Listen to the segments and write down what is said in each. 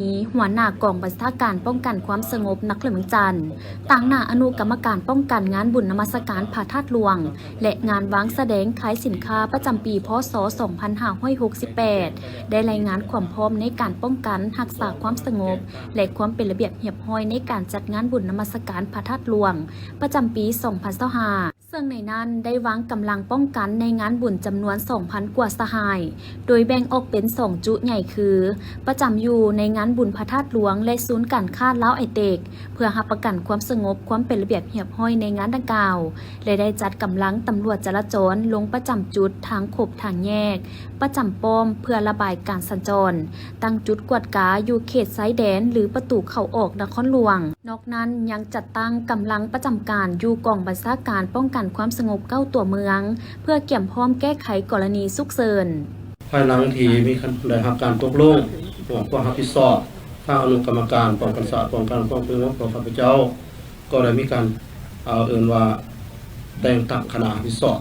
ນີ້ ຫົວໜ້າກອງບັນຊາການປ້ອງກັນຄວາມສະຫງົບນະຄອນຫຼວງວຽງຈັນ ຕາງໜ້າອະນຸກຳມະການປ້ອງກັນງານບຸນນະມັດສະການພະທາດຫຼວງ ແລະ ງານວາງສະແດງຂາຍສິນຄ້າປະຈຳປີ ພ.ສ. ສອງພັນຫ້າຮ້ອຍຫົກສິບແປດ ໄດ້ລາຍງານຄວາມພ້ອມໃນການປ້ອງກັນຮັກສາຄວາມສະຫງົບ ແລະ ຄວາມເປັນລະບຽບຮຽບຮ້ອຍໃນການຈັດງານບຸນນະມັດສະການພະທາດຫຼວງ ປະຈຳປີ ສອງພັນຊາວຫ້າ ເຊິ່ງໃນນັ້ນໄດ້ວາງກຳລັງປ້ອງກັນໃນງານບຸນຈຳນວນ ສອງພັນ ກວ່າສະຫາຍ ໂດຍແບ່ງອອກເປັນ ສອງ ຈຸໃຫຍ່ຄື ປະຈຳຢູ່ໃນງານບຸນພະທາດຫຼວງ ແລະ ສູນການຄ້າລາວໄອເຕັກ ເພື່ອຮັບປະກັນຄວາມສະຫງົບ, ຄວາມເປັນລະບຽບຮຽບຮ້ອຍໃນງານດັ່ງກ່າວ ແລະ ໄດ້ຈັດກຳລັງຕຳຫຼວດຈະລາຈອນລົງປະຈຳຈຸດທາງຄົບທາງແຍກ, ປະຈຳປ້ອມເພື່ອລະບາຍການສັນຈອນ, ຕັ້ງຈຸດກວດກາຢູ່ເຂດຊາຍແດນ ຫຼື ປະຕູເຂົ້າອອກນະຄອນຫຼວງ. ນອກນັ້ນຍັງຈັດຕັ້ງກຳລັງປະຈຳການຢູ່ກອງບັນຊາການປ້ອງກັນຄວາມສະຫງົບເກົ້າຕົວເມືອງ ເພື່ອກຽມພ້ອມແກ້ໄຂກໍລະນີສຸກເສີນ. ພາຍຫຼັງທີ່ມີການ ໄດ້ຮັບການຕົກລົງ ຄວາມຮັບຜິດຊອບ ທາງອະນຸກຳມະການປ້ອງກັນຊາດ ປ້ອງກັນຄວາມສະຫງົບຂອງຂ້າພະເຈົ້າ ກໍໄດ້ມີການ ເອີ ເອີ້ນວ່າແຕ່ງຕັ້ງຄະນະຮັບຜິດຊອບ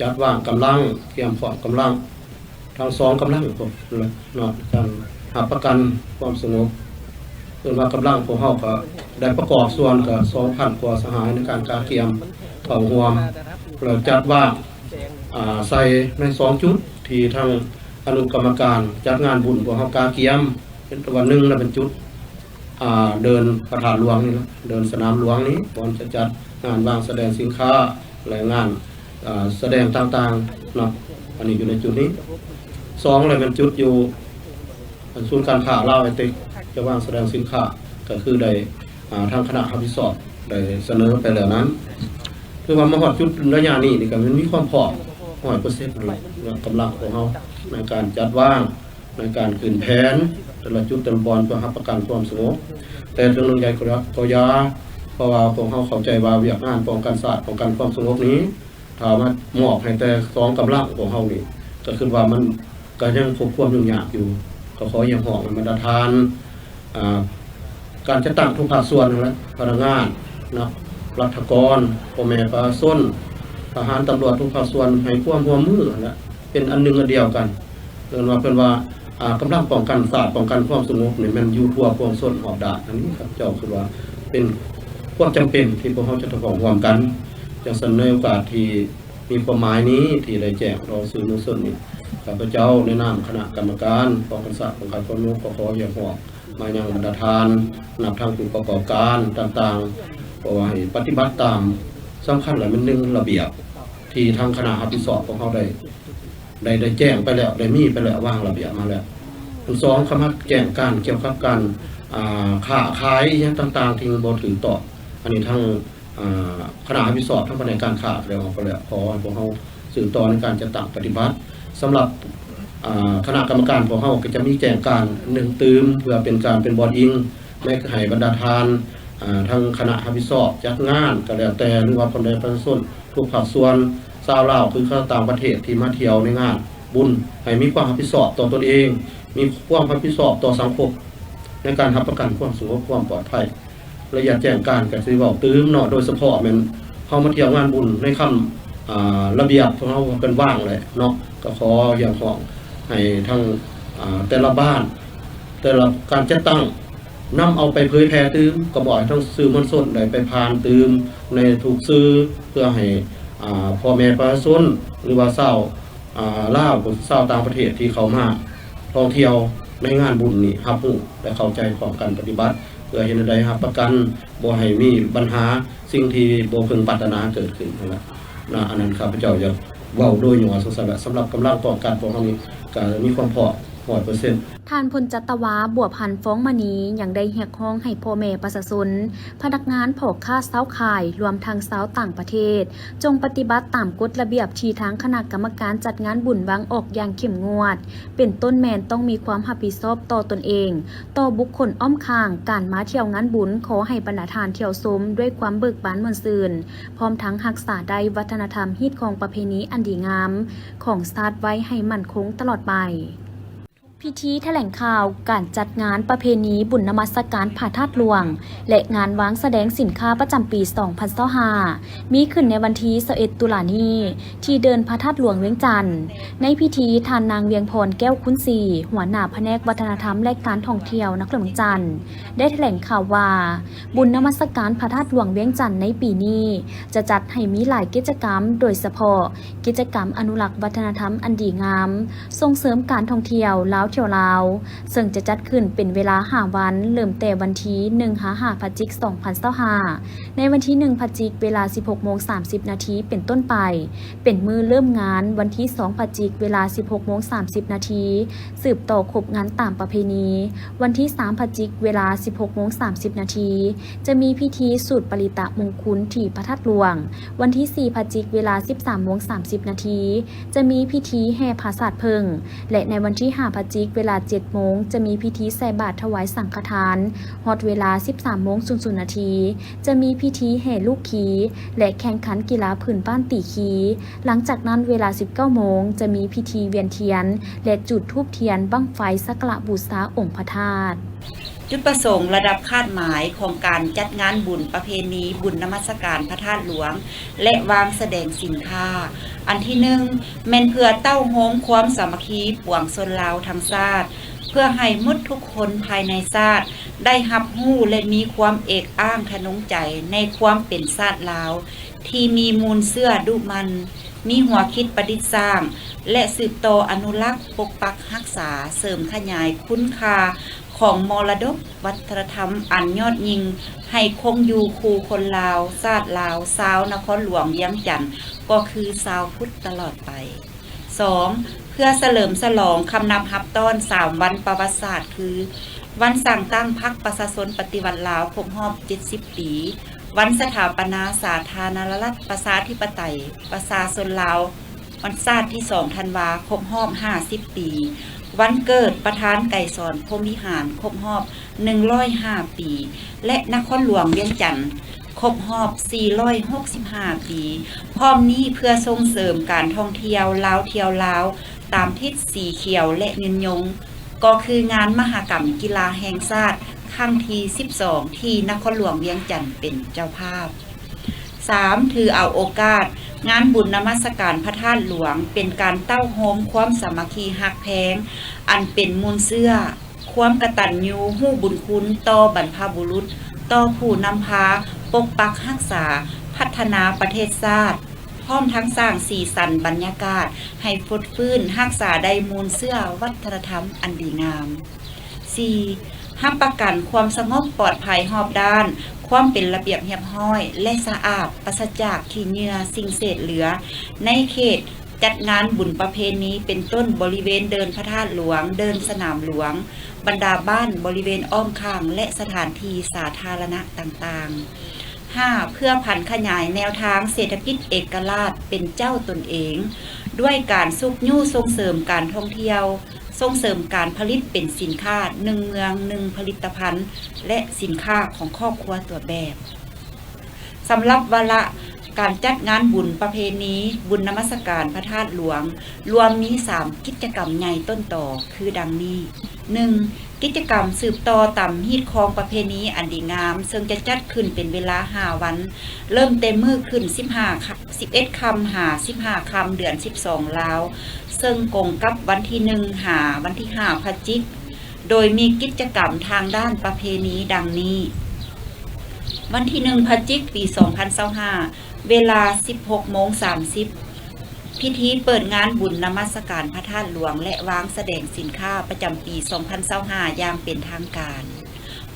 ຈັດວາງກຳລັງ ກຽມພ້ອມກຳລັງ ທັງສອງກຳລັງເນາະ ການຮັບປະກັນຄວາມສະຫງົບ ເອີ້ນວ່າກຳລັງພວກເຮົາກໍໄດ້ປະກອບສ່ວນກໍ ສອງພັນ ກວ່າສະຫາຍໃນການກະກຽມເຂົ້າຮ່ວມ ແລ້ວຈັດວາງ ອາ ໃສ່ໃນສອງຈຸດທີ່ທາງອະນຸກຳມະການຈັດງານບຸນພວກເຮົາກະກຽມ ເປັນຕົວໜຶ່ງ ແລະ ເປັນຈຸດ ອ່າ ເດີ່ນພະທາດຫຼວງນີ້ນະ ເດີ່ນສະໜາມຫຼວງນີ້ ບ່ອນຈະຈັດງານວາງສະແດງສິນຄ້າ ແລະ ງານ ອ່າ ສະແດງຕ່າງໆເນາະ ອັນນີ້ຢູ່ໃນຈຸດນີ້. ສອງ ແລະ ແມ່ນຈຸດຢູ່ສູນການຄ້າລາວໄອເຕັກ ຈະວາງສະແດງສິນຄ້າ ກໍຄືໄດ້ ອ່າ ທາງຄະນະຮັບຜິດຊອບໄດ້ສະເໜີໄປແລ້ວນັ້ນ ຄືວ່າມາຮອດຈຸດໄລຍະນີ້ນີ້ ກໍແມ່ນມີຄວາມພ້ອມຮ້ອຍເປີເຊັນແລ້ວ ກຳລັງຂອງເຮົາໃນການຈັດວາງ ໃນການຂຶ້ນແຜນແຕ່ລະຈຸດແຕ່ລະບ່ອນ ເພື່ອຮັບປະກັນຄວາມສະຫງົບ ແຕ່ເຖິງເລື່ອງໃດກໍຢ່າ ເພາະວ່າພວກເຮົາເຂົ້າໃຈວ່າວຽກງານປ້ອງກັນຊາດ ປ້ອງກັນຄວາມສະຫງົບນີ້ ຖ້າມາມອບໃຫ້ແຕ່ສອງກຳລັງຂອງເຮົານີ້ ກໍຄິດວ່າມັນກໍຍັງພົບຄວາມຫຍຸ້ງຍາກຢູ່. ກໍຂໍຮຽກຮ້ອງໃຫ້ບັນດາທ່ານ ອ່າ ການຈັດຕັ້ງທຸກພາກສ່ວນຫັ້ນແຫຼະ ພະນັກງານ ນັກລັດຖະກອນ ພໍ່ແມ່ປະຊາຊົນ ທະຫານ ຕຳຫຼວດ ທຸກພາກສ່ວນໃຫ້ຄວາມຮ່ວມມືຫັ້ນແຫຼະ ເປັນອັນໜຶ່ງອັນດຽວກັນ ເອີ້ນວ່າ ເພິ່ນວ່າ ອ່າ ກຳລັງປ້ອງກັນຊາດ ປ້ອງກັນຄວາມສະຫງົບນີ້ ແມ່ນຢູ່ທົ່ວປວງຊົນຮອບດ້ານ. ອັນນີ້ຂ້າພະເຈົ້າຄິດວ່າເປັນຄວາມຈຳເປັນທີ່ພວກເຮົາຈະຕ້ອງຮ່ວມກັນ. ຈັ່ງຊັ້ນ ໃນໂອກາດທີ່ມີຄວາມໝາຍນີ້ ທີ່ໄດ້ແຈ້ງຕໍ່ສື່ມວນຊົນນີ້ ຂ້າພະເຈົ້າໃນນາມຄະນະກຳມະການປ້ອງກັນຊາດ ປ້ອງກັນຄວາມສະຫງົບ ກໍຂໍຮຽກຮ້ອງມາຍັງບັນດາທ່ານ ນັບທັງຜູ້ປະກອບການຕ່າງໆ ເພາະວ່າໃຫ້ປະຕິບັດຕາມ ສຳຄັນລະແມ່ນ ໜຶ່ງ ລະບຽບທີ່ທາງຄະນະຮັບຜິດຊອບຂອງເຮົາໄດ້ ໄດ້ ໄດ້ແຈ້ງໄປແລ້ວ ໄດ້ມີໄປແລ້ວ ວາງລະບຽບມາແລ້ວ. ອັນສອງ ຄຳວ່າແຈ້ງການກ່ຽວກັບການ ອ່າ ຄ້າຂາຍອີ່ຫຍັງຕ່າງໆ ທີ່ມັນບໍ່ຖືກຕ້ອງ ອັນນີ້ທາງ ອ່າ ຄະນະຮັບຜິດຊອບທາງພະແນກການຄ້າໄດ້ອອກໄປແລ້ວ ຂໍໃຫ້ພວກເຮົາສືບຕໍ່ໃນການຈັດຕັ້ງປະຕິບັດ. ສຳລັບ ອ່າ ຄະນະກຳມະການພວກເຮົາກໍຈະມີແຈ້ງການໜຶ່ງຕື່ມ ເພື່ອເປັນການເປັນບ່ອນອີງໃນ ໃຫ້ບັນດາທ່ານ ອ່າ ທາງຄະນະຮັບຜິດຊອບຈັດງານກໍແລ້ວແຕ່ ຫຼືວ່າພໍ່ແມ່ປະຊາຊົນ ທຸກພາກສ່ວນ ຊາວລາວ ຫຼື ຊາວຕ່າງປະເທດທີ່ມາທ່ຽວໃນງານບຸນ ໃຫ້ມີຄວາມຮັບຜິດຊອບຕໍ່ຕົນເອງ, ມີຄວາມຮັບຜິດຊອບຕໍ່ສັງຄົມ ໃນການຮັບປະກັນຄວາມສະຫງົບຄວາມປອດໄພ. ລະອຽດແຈ້ງການກໍຊິເວົ້າຕື່ມເນາະ ໂດຍສະເພາະແມ່ນເຮົາມາທ່ຽວງານບຸນໃນຄຳ ອ່າ ລະບຽບຂອງເຮົາເພິ່ນວາງແຫຼະເນາະ ກໍຂໍຮຽກຮ້ອງໃຫ້ທັງ ອ່າ ແຕ່ລະບ້ານ ແຕ່ລະການຈັດຕັ້ງ ນຳເອົາໄປເຜີຍແຜ່ຕື່ມ ກໍບອກໃຫ້ທັງສື່ມວນຊົນໄດ້ໄປຜ່ານຕື່ມໃນທຸກສື່ ເພື່ອໃຫ້ ອ່າ ພໍ່ແມ່ປະຊາຊົນ ຫຼືວ່າຊາວ ອ່າ ລາວ ຊາວຕ່າງປະເທດທີ່ເຂົ້າມາທ່ອງທ່ຽວໃນງານບຸນນີ້ ຮັບຮູ້ ແລະ ເຂົ້າໃຈພ້ອມກັນປະຕິບັດ ເພື່ອເຮັດໃຫ້ໄດ້ຮັບປະກັນບໍ່ໃຫ້ມີບັນຫາ ສິ່ງທີ່ບໍ່ເພິ່ງປາດຖະໜາເກີດຂຶ້ນຫັ້ນລະນະ. ອັນນັ້ນຂ້າພະເຈົ້າຢາກເວົ້າໂດຍຫຍໍ້ຊັ້ນໆ ແລະ ສຳລັບກຳລັງປ້ອງກັນພວກເຮົານີ້ກໍມີຄວາມພ້ອມຮ້ອຍເປີເຊັນ. ທ່ານ ພົນຈັດຕະວາ ບົວພັນ ຟອງມະນີ ຍັງໄດ້ຮຽກຮ້ອງໃຫ້ພໍ່ແມ່ປະຊາຊົນ, ພະນັກງານ, ພໍ່ຄ້າຊາວຂາຍ ລວມທັງຊາວຕ່າງປະເທດ ຈົ່ງປະຕິບັດຕາມກົດລະບຽບທີ່ທາງຄະນະກຳມະການຈັດງານບຸນວາງອອກຢ່າງເຂັ້ມງວດ, ເປັນຕົ້ນແມ່ນຕ້ອງມີຄວາມຮັບຜິດຊອບຕໍ່ຕົນເອງ, ຕໍ່ບຸກຄົນອ້ອມຂ້າງ. ການມາທ່ຽວງານບຸນ ຂໍໃຫ້ບັນດາທ່ານທ່ຽວຊົມດ້ວຍຄວາມເບີກບານມ່ວນຊື່ນ, ພ້ອມທັງຮັກສາໄດ້ວັດທະນະທຳຮີດຄອງປະເພນີອັນດີງາມຂອງຊາດໄວ້ໃຫ້ໝັ້ນຄົງຕະຫຼອດໄປ. ພິທີຖະແຫຼງຂ່າວການຈັດງານປະເພນີບຸນນະມັດສະການພະທາດຫຼວງ ແລະ ງານວາງສະແດງສິນຄ້າປະຈຳປີສອງພັນຊາວຫ້າ ມີຂຶ້ນໃນວັນທີຊາວເອັດຕຸລານີ້ ທີ່ເດີ່ນພະທາດຫຼວງວຽງຈັນ. ໃນພິທີ, ທ່ານນາງ ວຽງພອນ ແກ້ວຄຸນສີ ຫົວໜ້າພະແນກວັດທະນະທຳ ແລະ ການທ່ອງທ່ຽວນະຄອນຫຼວງວຽງຈັນ ໄດ້ຖະແຫຼງຂ່າວວ່າ ບຸນນະມັດສະການພະທາດຫຼວງວຽງຈັນໃນປີນີ້ ຈະຈັດໃຫ້ມີຫຼາຍກິດຈະກຳ, ໂດຍສະເພາະ ກິດຈະກຳອະນຸລັກວັດທະນະທຳອັນດີງາມ, ສົ່ງເສີມການທ່ອງທ່ຽວລາວທ່ຽວລາວ, ເຊິ່ງຈະຈັດຂຶ້ນເປັນເວລາຫ້າວັນ, ເລີ່ມແຕ່ວັນທີໜຶ່ງຫາຫ້າພະຈິກສອງພັນຊາວຫ້າ ໃນວັນທີໜຶ່ງພະຈິກ ເວລາສິບຫົກໂມງສາມສິບນາທີເປັນຕົ້ນໄປ, ເປັນມື້ເລີ່ມງານ. ວັນທີສອງພະຈິກ ເວລາສິບຫົກໂມງສາມສິບນາທີ ສືບຕໍ່ຄົບງານຕາມປະເພນີ. ວັນທີສາມພະຈິກ ເວລາສິບຫົກໂມງສາມສິບນາທີ ຈະມີພິທີສູດປະລິຕະມຸງຄຸນທີ່ພະທາດຫຼວງ. ວັນທີສີ່ພະຈິກ ເວລາສິບສາມໂມງສາມສິບນາທີ ຈະມີພິທີແຫ່ຜາສາດເຜິ້ງ ແລະ ໃນວັນທີຫ້າພະຈິກ ເວລາເຈັດໂມງ ຈະມີພິທີໃສ່ບາດຖວາຍສັງຄະທານ. ຮອດເວລາສິບສາມໂມງສູນນາທີ ຈະມີພິທີແຫ່ລູກຄີ ແລະ ແຂ່ງຂັນກິລາພື້ນບ້ານຕີຄີ. ຫຼັງຈາກນັ້ນເວລາສິບເກົ້າໂມງ ຈະມີພິທີວຽນທຽນ ແລະ ຈູດທູບທຽນບັ້ງໄຟສັກກາລະບູຊາອົງພະທາດ. ຈຸດປະສົງລະດັບຄາດໝາຍຂອງການຈັດງານບຸນປະເພນີບຸນນະມັດສະການພະທາດຫຼວງ ແລະ ວາງສະແດງສິນຄ້າ ອັນທີໜຶ່ງ ແມ່ນເພື່ອເຕົ້າໂຮມຄວາມສາມັກຄີປວງຊົນລາວທັງຊາດ, ເພື່ອໃຫ້ໝົດທຸກຄົນພາຍໃນຊາດໄດ້ຮັບຮູ້ ແລະ ມີຄວາມເອກອ້າງທະນົງໃຈໃນຄວາມເປັນຊາດລາວ ທີ່ມີມູນເຊື້ອດຸໝັ່ນ, ມີຫົວຄິດປະດິດສ້າງ ແລະ ສືບຕໍ່ອະນຸລັກ, ປົກປັກ, ຮັກສາ, ເສີມຂະຫຍາຍຄຸນຄ່າຂອງມໍລະດົກວັດທະນະທຳອັນຍອດຍິ່ງໃຫ້ຄົງຢູ່ຄູ່ຄົນລາວ, ຊາດລາວ, ຊາວນະຄອນຫຼວງວຽງຈັນ ກໍຄືຊາວພຸດຕະຫຼອດໄປ. ສອງ ເພື່ອສະເຫຼີມສະຫຼອງຄຳນັບຮັບຕ້ອນສາມວັນປະຫວັດສາດ ຄື ວັນສ້າງຕັ້ງພັກປະຊາຊົນປະຕິວັດລາວຄົບຮອບເຈັດສິບປີ, ວັນສະຖາປະນາສາທາລະນະລັດ ປະຊາທິປະໄຕ ປະຊາຊົນລາວ ວັນຊາດທີສອງທັນວາ ຄົບຮອບຫ້າສິບປີ, ວັນເກີດປະທານໄກສອນ ພົມວິຫານ ຄົບຮອບໜຶ່ງຮ້ອຍຫ້າປີ ແລະ ນະຄອນຫຼວງວຽງຈັນ ຄົບຮອບສີ່ຮ້ອຍຫົກສິບຫ້າປີ. ພ້ອມນີ້ເພື່ອສົ່ງເສີມການທ່ອງທ່ຽວລາວທ່ຽວລາວຕາມທິດສີຂຽວ ແລະ ຍືນຍົງ ກໍຄືງານມະຫະກຳກິລາແຫ່ງຊາດຄັ້ງທີສິບສອງ ທີ່ນະຄອນຫຼວງວຽງຈັນເປັນເຈົ້າພາບ. ສາມ ຖືເອົາໂອກາດງານບຸນນະມັດສະການພະທາດຫຼວງ ເປັນການເຕົ້າໂຮມຄວາມສາມັກຄີຮັກແພງ ອັນເປັນມູນເຊື້ອ ຄວາມກະຕັນຍູຮູ້ບຸນຄຸນຕໍ່ບັນພະບຸລຸດ, ຕໍ່ຜູ້ນຳພາ, ປົກປັກຮັກສາ, ພັດທະນາປະເທດຊາດ, ພ້ອມທັງສ້າງສີສັນບັນຍາກາດໃຫ້ຟົດຟື້ນ, ຮັກສາໄດ້ມູນເຊື້ອວັດທະນະທຳອັນດີງາມ. ສີ່ ຮັບປະກັນຄວາມສະຫງົບປອດໄພຮອບດ້ານ, ຄວາມເປັນລະບຽບຮຽບຮ້ອຍ ແລະ ສະອາດ, ປາສະຈາກຂີ້ເຫຍື້ອສິ່ງເສດເຫຼືອ ໃນເຂດ ຈັດງານບຸນປະເພນີ ເປັນຕົ້ນບໍລິເວນເດີ່ນພະທາດຫຼວງ, ເດີ່ນສະໜາມຫຼວງ, ບັນດາບ້ານບໍລິເວນອ້ອມຂ້າງ ແລະ ສະຖານທີ່ສາທາລະນະຕ່າງໆ. ຫ້າ ເພື່ອຜັນຂະຫຍາຍແນວທາງເສດຖະກິດເອກະລາດເປັນເຈົ້າຕົນເອງ ດ້ວຍການຊຸກຍູ້ສົ່ງເສີມການທ່ອງທ່ຽວ, ສົ່ງເສີມການຜະລິດເປັນສິນຄ້າໜຶ່ງເມືອງໜຶ່ງຜະລິດຕະພັນ ແລະ ສິນຄ້າຂອງຄອບຄົວຕົວແບບ. ສຳລັບວາລະການຈັດງານບຸນປະເພນີບຸນນະມັດສະການພະທາດຫຼວງ ລວມມີສາມກິດຈະກຳໃຫຍ່ຕົ້ນຕໍ ຄືດັ່ງນີ້. ໜຶ່ງ ກິດຈະກຳສືບຕໍ່ຕາມຮີດຄອງປະເພນີອັນດີງາມ ເຊິ່ງຈະຈັດຂຶ້ນເປັນເວລາຫ້າວັນ ເລີ່ມແຕ່ມື້ຂຶ້ນສິບຫ້າ ສິບເອັດຄ່ຳຫາສິບຫ້າຄ່ຳເດືອນສິບສອງລາວ ເຊິ່ງກົງກັບວັນທີໜຶ່ງຫາວັນທີຫ້າພະຈິກ ໂດຍມີກິດຈະກຳທາງດ້ານປະເພນີດັ່ງນີ້. ວັນທີໜຶ່ງພະຈິກ ປີສອງພັນຊາວຫ້າ ເວລາສິບຫົກໂມງສາມສິບ ພິທີເປີດງານບຸນນະມັດສະການພະທາດຫຼວງ ແລະ ວາງສະແດງສິນຄ້າປະຈຳປີສອງພັນຊາວຫ້າຢ່າງເປັນທາງການ.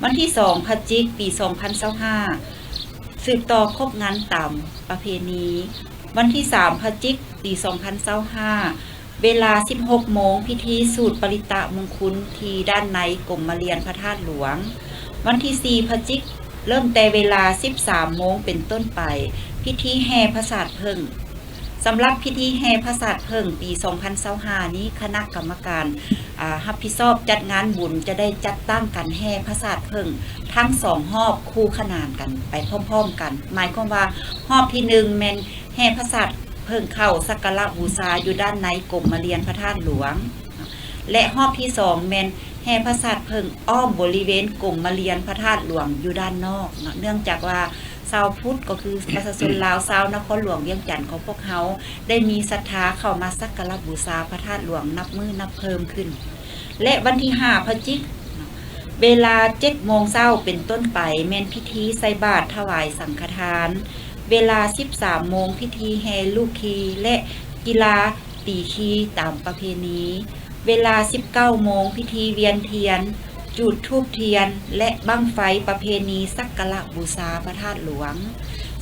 ວັນທີສອງພະຈິກ ປີສອງພັນຊາວຫ້າ ສືບຕໍ່ຄົບງານຕາມປະເພນີ. ວັນທີສາມພະຈິກ ປີສອງພັນຊາວຫ້າ ເວລາສິບຫົກໂມງ ພິທີສູດປະລິຕະມຸງຄຸນທີ່ດ້ານໃນກົມມະລຽນພະທາດຫຼວງ. ວັນທີສີ່ພະຈິກ ເລີ່ມແຕ່ເວລາສິບສາມໂມງເປັນຕົ້ນໄປ ພິທີແຫ່ຜາສາດເຜິ້ງ. ສຳລັບພິທີແຫ່ຜາສາດເຜິ້ງປີສອງພັນຊາວຫ້ານີ້ ຄະນະກຳມະການ ອາ ຮັບຜິດຊອບຈັດງານບຸນຈະໄດ້ຈັດຕັ້ງການແຫ່ຜາສາດເຜິ້ງທັງສອງຮອບຄູ່ຂະໜານກັນໄປພ້ອມໆກັນ. ໝາຍຄວາມວ່າຮອບທີໜຶ່ງແມ່ນ ແຫ່ຜາສາດເຜິ້ງເຂົ້າສັກກາລະບູຊາຢູ່ດ້ານໃນກົມມະລຽນພະທາດຫຼວງ. ແລະ ຮອບທີສອງແມ່ນແຫ່ພະສາດເຜິ້ງອ້ອມບໍລິເວນກົມມະລຽນພະທາດຫຼວງຢູ່ດ້ານນອກເນາະ, ເນື່ອງຈາກວ່າຊາວພຸດ ກໍຄືປະຊາຊົນລາວຊາວນະຄອນຫຼວງວຽງຈັນຂອງພວກເຮົາ ໄດ້ມີສັດທາເຂົ້າມາສັກກາລະບູຊາພະທາດຫຼວງນັບມື້ນັບເພີ່ມຂຶ້ນ. ແລະ ວັນທີຫ້າພະຈິກ ເວລາເຈັດໂມງເຊົ້າເປັນຕົ້ນໄປ ແມ່ນພິທີໃສ່ບາດຖວາຍສັງຄະທານ, ເວລາສິບສາມໂມງ ພິທີແຫ່ລູກຂີ່ ແລະ ກິລາຕີຂີ່ຕາມປະເພນີ, ເວລາສິບເກົ້າໂມງ ພິທີວຽນທຽນ, ຈູດທູບທຽນ ແລະ ບັ້ງໄຟປະເພນີສັກກາລະບູຊາພະທາດຫຼວງ.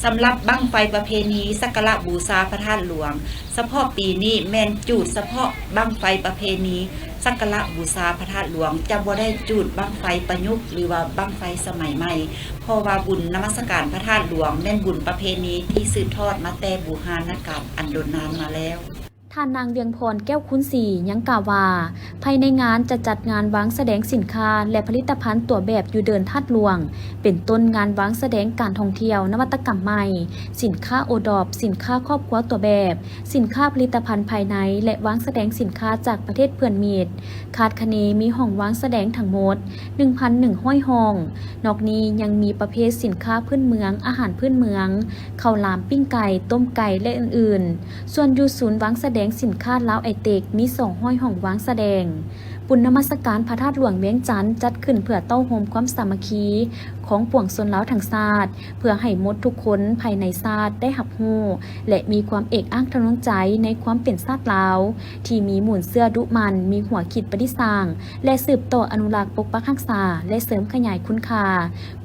ສຳລັບບັ້ງໄຟປະເພນີສັກກາລະບູຊາພະທາດຫຼວງ ສະເພາະປີນີ້ແມ່ນຈູດສະເພາະບັ້ງໄຟປະເພນີສັກກາລະບູຊາພະທາດຫຼວງ, ຈະບໍ່ໄດ້ຈູດບັ້ງໄຟປະຍຸກ ຫຼືວ່າບັ້ງໄຟສະໄໝໃໝ່, ເພາະວ່າບຸນນະມັດສະການພະທາດຫຼວງແມ່ນບຸນປະເພນີທີ່ສືບທອດມາແຕ່ບູຮານນະການອັນດົນນານມາແລ້ວ. ທ່ານນາງ ວຽງພອນ ແກ້ວຄູນສີ ຍັງກ່າວວ່າ ພາຍໃນງານຈະຈັດງານວາງສະແດງສິນຄ້າ ແລະ ຜະລິດຕະພັນຕົວແບບຢູ່ເດີ່ນທາດຫຼວງ ເປັນຕົ້ນງານວາງສະແດງການທ່ອງທ່ຽວນະວັດຕະກຳໃໝ່, ສິນຄ້າໂອດອບ, ສິນຄ້າຄອບຄົວຕົວແບບ, ສິນຄ້າຜະລິດຕະພັນພາຍໃນ ແລະ ວາງສະແດງສິນຄ້າຈາກປະເທດເພື່ອນມິດ. ຄາດຄະເນມີຫ້ອງວາງສະແດງທັງໝົດ ໜຶ່ງພັນໜຶ່ງຮ້ອຍຫ້ອງ. ນອກນີ້ຍັງມີປະເພດສິນຄ້າພື້ນເມືອງ, ອາຫານພື້ນເມືອງ, ເຂົ້າຫຼາມ, ປີ້ງໄກ່, ຕົ້ມໄກ່ ແລະ ອື່ນໆ. ສ່ວນຢູ່ສູນວາງສະແດງສິນຄ້າລາວໄອເຕັກ ມີສອງຮ້ອຍຫ້ອງວາງສະແດງ. ບຸນນະມັດສະການພະທາດຫຼວງວຽງຈັນ ຈັດຂຶ້ນເພື່ອເຕົ້າໂຮມຄວາມສາມັກຄີຂອງປວງຊົນລາວທັງຊາດ, ເພື່ອໃຫ້ໝົດທຸກຄົນພາຍໃນຊາດໄດ້ຮັບຮູ້ ແລະ ມີຄວາມເອກອ້າງທະນົງໃຈໃນຄວາມເປັນຊາດລາວ ທີ່ມີມູນເຊື້ອດຸໝັ່ນ, ມີຫົວຄິດປະດິດສ້າງ ແລະ ສືບຕໍ່ອະນຸລັກ, ປົກປັກຮັກສາ ແລະ ເສີມຂະຫຍາຍຄຸນຄ່າ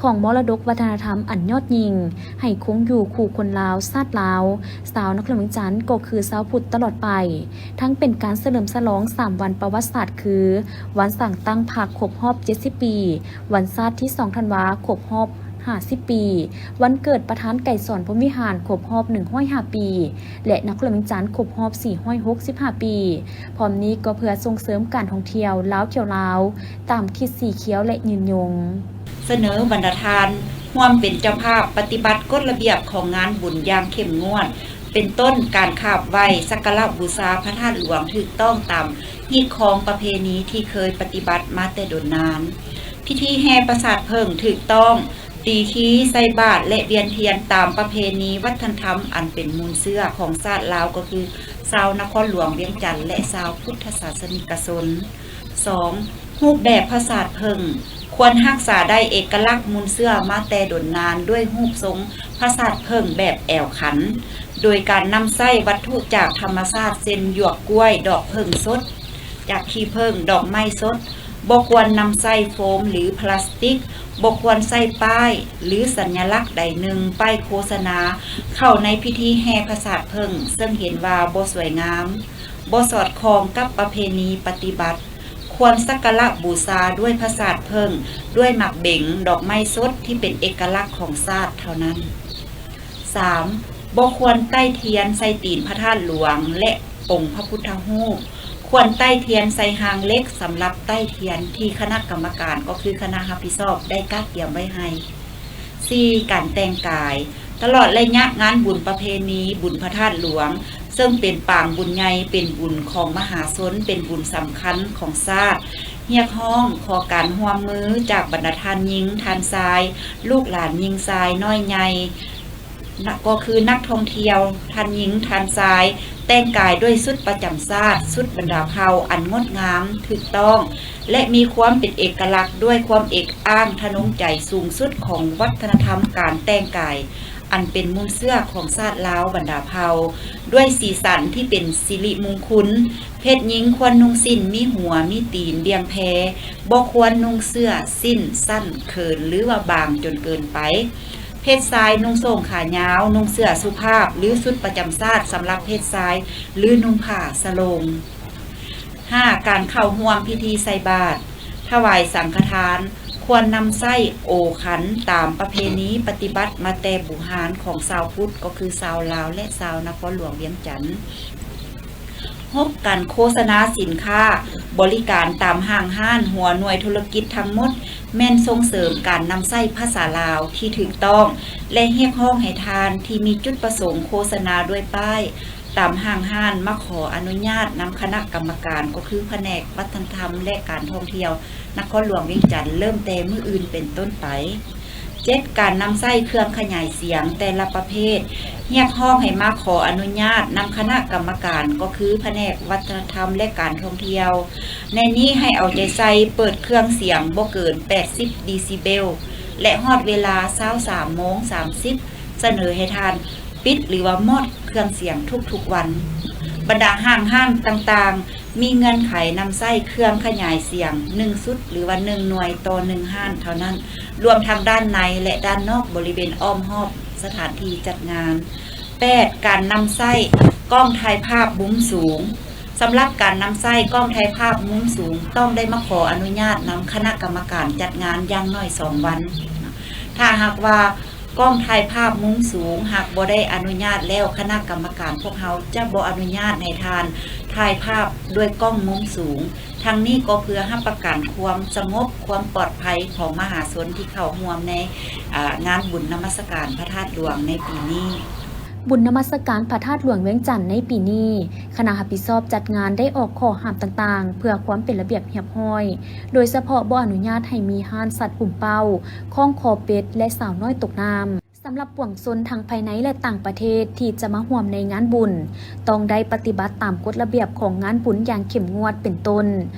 ຂອງມໍລະດົກວັດທະນະທຳອັນຍອດຍິ່ງ ໃຫ້ຄົງຢູ່ຄູ່ຄົນລາວ, ຊາດລາວ, ຊາວນະຄອນຫຼວງວຽງຈັນ ກໍຄືຊາວພຸດຕະຫຼອດໄປ. ທັງເປັນການສະເຫຼີມສະຫຼອງສາມວັນປະຫວັດສາດ ຄື ວັນສ້າງຕັ້ງພັກຄົບຮອບເຈັດສິບປີ, ວັນຊາດທີສອງທັນວາຄົບຮອບຫ້າສິບປີ, ວັນເກີດປະທານໄກສອນ ພົມວິຫານ ຄົບຮອບໜຶ່ງຮ້ອຍຫ້າປີ ແລະ ນະຄອນຫຼວງວຽງຈັນຄົບຮອບສີ່ຮ້ອຍຫົກສິບຫ້າປີ. ພ້ອມນີ້ກໍເພື່ອສົ່ງເສີມການທ່ອງທ່ຽວລາວທ່ຽວລາວ ຕາມທິດສີຂຽວ ແລະ ຍືນຍົງ. ສະເໜີບັນດາທ່ານຮ່ວມເປັນເຈົ້າພາບປະຕິບັດກົດລະບຽບຂອງງານບຸນຢ່າງເຂັ້ມງວດ, ເປັນຕົ້ນການຂາບໄຫວ້ສັກກາລະບູຊາພະທາດຫຼວງຖືກຕ້ອງຕາມຮີດຄອງປະເພນີທີ່ເຄີຍປະຕິບັດມາແຕ່ດົນນານ, ພິທີແຫ່ປະສາດເຜິ້ງຖືກຕ້ອງ, ຕີຄີໃສ່ບາດ ແລະ ວຽນທຽນຕາມປະເພນີວັດທະນະທຳອັນເປັນມູນເຊື້ອຂອງຊາດລາວ ກໍຄືຊາວນະຄອນຫຼວງວຽງຈັນ ແລະ ຊາວພຸດທະສາສະນິກະຊົນ. ສອງ, ຮູບແບບພະສາດເຜິ້ງ ຄວນຮັກສາໄດ້ເອກະລັກມູນເຊື້ອມາແຕ່ດົນນານດ້ວຍຮູບຊົງພະສາດເຜິ້ງແບບແອວຂັນ, ໂດຍການນຳໃຊ້ວັດຖຸຈາກທຳມະຊາດ ເຊັ່ນ ຫຍວກກ້ວຍ, ດອກເຜິ້ງສົດ, ຈາກຂີ້ເຜິ້ງ, ດອກໄມ້ສົດ, ບໍ່ຄວນນຳໃຊ້ໂຟມ ຫຼື ພລາສຕິກ, ບໍ່ຄວນໃສ່ປ້າຍ ຫຼື ສັນຍະລັກໃດໜຶ່ງ ປ້າຍໂຄສະນາ ເຂົ້າໃນພິທີແຫ່ພະສາດເຜິ້ງ ເຊິ່ງເຫັນວ່າບໍ່ສວຍງາມ, ບໍ່ສອດຄ່ອງກັບປະເພນີປະຕິບັດ. ຄວນສັກກາລະບູຊາດ້ວຍພະສາດເຜິ້ງ, ດ້ວຍໝາກເບັງ, ດອກໄມ້ສົດທີ່ເປັນເອກະລັກຂອງຊາດເທົ່ານັ້ນ. ສາມ, ບໍ່ຄວນໄຕ້ທຽນໃສ່ຕີນພະທາດຫຼວງ ແລະ ອົງພະພຸດທະຮູບ. ຄວນໄຕ້ທຽນໃສ່ຮາງເຫຼັກສຳລັບໄຕ້ທຽນທີ່ຄະນະກຳມະການ ກໍຄືຄະນະຮັບຜິດຊອບ ໄດ້ກະກຽມໄວ້ໃຫ້. ສີ່, ການແຕ່ງກາຍ. ຕະຫຼອດໄລຍະງານບຸນປະເພນີບຸນພະທາດຫຼວງ ເຊິ່ງເປັນປາງບຸນໃຫຍ່, ເປັນບຸນຂອງມະຫາຊົນ, ເປັນບຸນສຳຄັນຂອງຊາດ, ຮຽກຮ້ອງຂໍການຮ່ວມມືຈາກບັນດາທ່ານຍິງ, ທ່ານຊາຍ, ລູກຫຼານຍິງຊາຍນ້ອຍໃຫຍ່, ນະ, ກໍຄືນັກທ່ອງທ່ຽວທ່ານຍິງ, ທ່ານຊາຍ, ແຕ່ງກາຍດ້ວຍຊຸດປະຈຳຊາດ, ຊຸດບັນດາເຜົ່າອັນງົດງາມ, ຖືກຕ້ອງ ແລະ ມີຄວາມເປັນເອກະລັກ ດ້ວຍຄວາມເອກອ້າງທະນົງໃຈສູງສຸດຂອງວັດທະນະທຳການແຕ່ງກາຍ ອັນເປັນມູນເຊື້ອຂອງຊາດລາວບັນດາເຜົ່າ ດ້ວຍສີສັນທີ່ເປັນສິລິມຸງຄຸນ. ເພດຍິງຄວນນຸ່ງສິ້ນມີຫົວ, ມີຕີນ, ບ່ຽງແພ, ບໍ່ຄວນນຸ່ງເສື້ອ, ສິ້ນ, ສັ້ນ, ເຂີນ ຫຼືວ່າບາງຈົນເກີນໄປ. ເພດຊາຍນຸ່ງໂສ້ງຂາຍາວ, ນຸ່ງເສື້ອສຸພາບ ຫຼື ຊຸດປະຈຳຊາດສຳລັບເພດຊາຍ ຫຼື ນຸ່ງຜ້າສະໂລງ. ຫ້າ, ການເຂົ້າຮ່ວມພິທີໃສ່ບາດ, ຖວາຍສັງຄະທານ ຄວນນຳໃຊ້ໂອຂັນຕາມປະເພນີປະຕິບັດມາແຕ່ບູຮານຂອງຊາວພຸດ ກໍຄືຊາວລາວ ແລະ ຊາວນະຄອນຫຼວງວຽງຈັນ. ຫົກ, ການໂຄສະນາສິນຄ້າບໍລິການຕາມຫ້າງຮ້ານ, ຫົວໜ່ວຍທຸລະກິດທັງໝົດ ແມ່ນສົ່ງເສີມການນຳໃຊ້ພາສາລາວທີ່ຖືກຕ້ອງ ແລະ ຮຽກຮ້ອງໃຫ້ທ່ານທີ່ມີຈຸດປະສົງໂຄສະນາດ້ວຍປ້າຍ ຕາມຫ້າງຮ້ານມາຂໍອະນຸຍາດນຳຄະນະກຳມະການ ກໍຄືພະແນກວັດທະນະທຳ ແລະ ການທ່ອງທ່ຽວນະຄອນຫຼວງວຽງຈັນ ເລີ່ມແຕ່ມື້ອື່ນເປັນຕົ້ນໄປ. ເຈັດ ການນຳໃຊ້ເຄື່ອງຂະຫຍາຍສຽງແຕ່ລະປະເພດ ຮຽກຮ້ອງໃຫ້ມາຂໍອະນຸຍາດນຳຄະນະກຳມະການ ກໍຄືພະແນກວັດທະນະທຳ ແລະ ການທ່ອງທ່ຽວ. ໃນນີ້ໃຫ້ເອົາໃຈໃສ່ເປີດເຄື່ອງສຽງບໍ່ເກີນແປດສິບເດຊິເບວ ແລະ ຮອດເວລາຊາວສາມໂມງສາມສິບ ສະເໜີໃຫ້ທ່ານປິດ ຫຼືວ່າມອດເຄື່ອງສຽງທຸກໆວັນ. ບັນດາຫ້າງຮ້ານຕ່າງໆ ມີເງື່ອນໄຂນຳໃຊ້ເຄື່ອງຂະຫຍາຍສຽງໜຶ່ງຊຸດ ຫຼືວ່າໜຶ່ງໜ່ວຍຕໍ່ໜຶ່ງຮ້ານເທົ່ານັ້ນ, ລວມທັງດ້ານໃນ ແລະ ດ້ານນອກບໍລິເວນອ້ອມຮອບສະຖານທີ່ຈັດງານ. ແປດ ການນຳໃຊ້ກ້ອງຖ່າຍພາບມຸມສູງ. ສຳລັບການນຳໃຊ້ກ້ອງຖ່າຍພາບມຸມສູງ ຕ້ອງໄດ້ມາຂໍອະນຸຍາດນຳຄະນະກຳມະການຈັດງານຢ່າງໜ້ອຍສອງວັນ. ຖ້າຫາກວ່າກ້ອງຖ່າຍພາບມຸມສູງຫາກບໍ່ໄດ້ອະນຸຍາດແລ້ວ, ຄະນະກຳມະການພວກເຮົາຈະບໍ່ອະນຸຍາດໃຫ້ທ່ານຖ່າຍພາບດ້ວຍກ້ອງມຸມສູງ. ທັງນີ້ກໍເພື່ອຮັບປະກັນຄວາມສະຫງົບ, ຄວາມປອດໄພຂອງມະຫາຊົນທີ່ເຂົ້າຮ່ວມໃນ, ອາ, ງານບຸນນະມັດສະການພະທາດຫຼວງໃນປີນີ້. ບຸນນະມັດສະການພະທາດຫຼວງວຽງຈັນໃນປີນີ້, ຄະນະຮັບຜິດຊອບຈັດງານໄດ້ອອກຂໍ້ຫ້າມຕ່າງໆ ເພື່ອຄວາມເປັນລະບຽບຮຽບຮ້ອຍ, ໂດຍສະເພາະບໍ່ອະນຸຍາດໃຫ້ມີຮ້ານສັດປຸ້ມເປົ້າ, ຄ້ອງຄໍເປັດ ແລະ ສາວນ້ອຍຕົກນ້ຳ. ສຳລັບປວງຊົນທັງພາຍໃນ ແລະ ຕ່າງປະເທດທີ່ຈະມາຮ່ວມໃນງານບຸນ, ຕ້ອງໄດ້ປະຕິບັດຕາມກົດລະບຽບຂອງງານບຸນຢ່າງເຂັ້ມງວດ ເປັນຕົ້ນ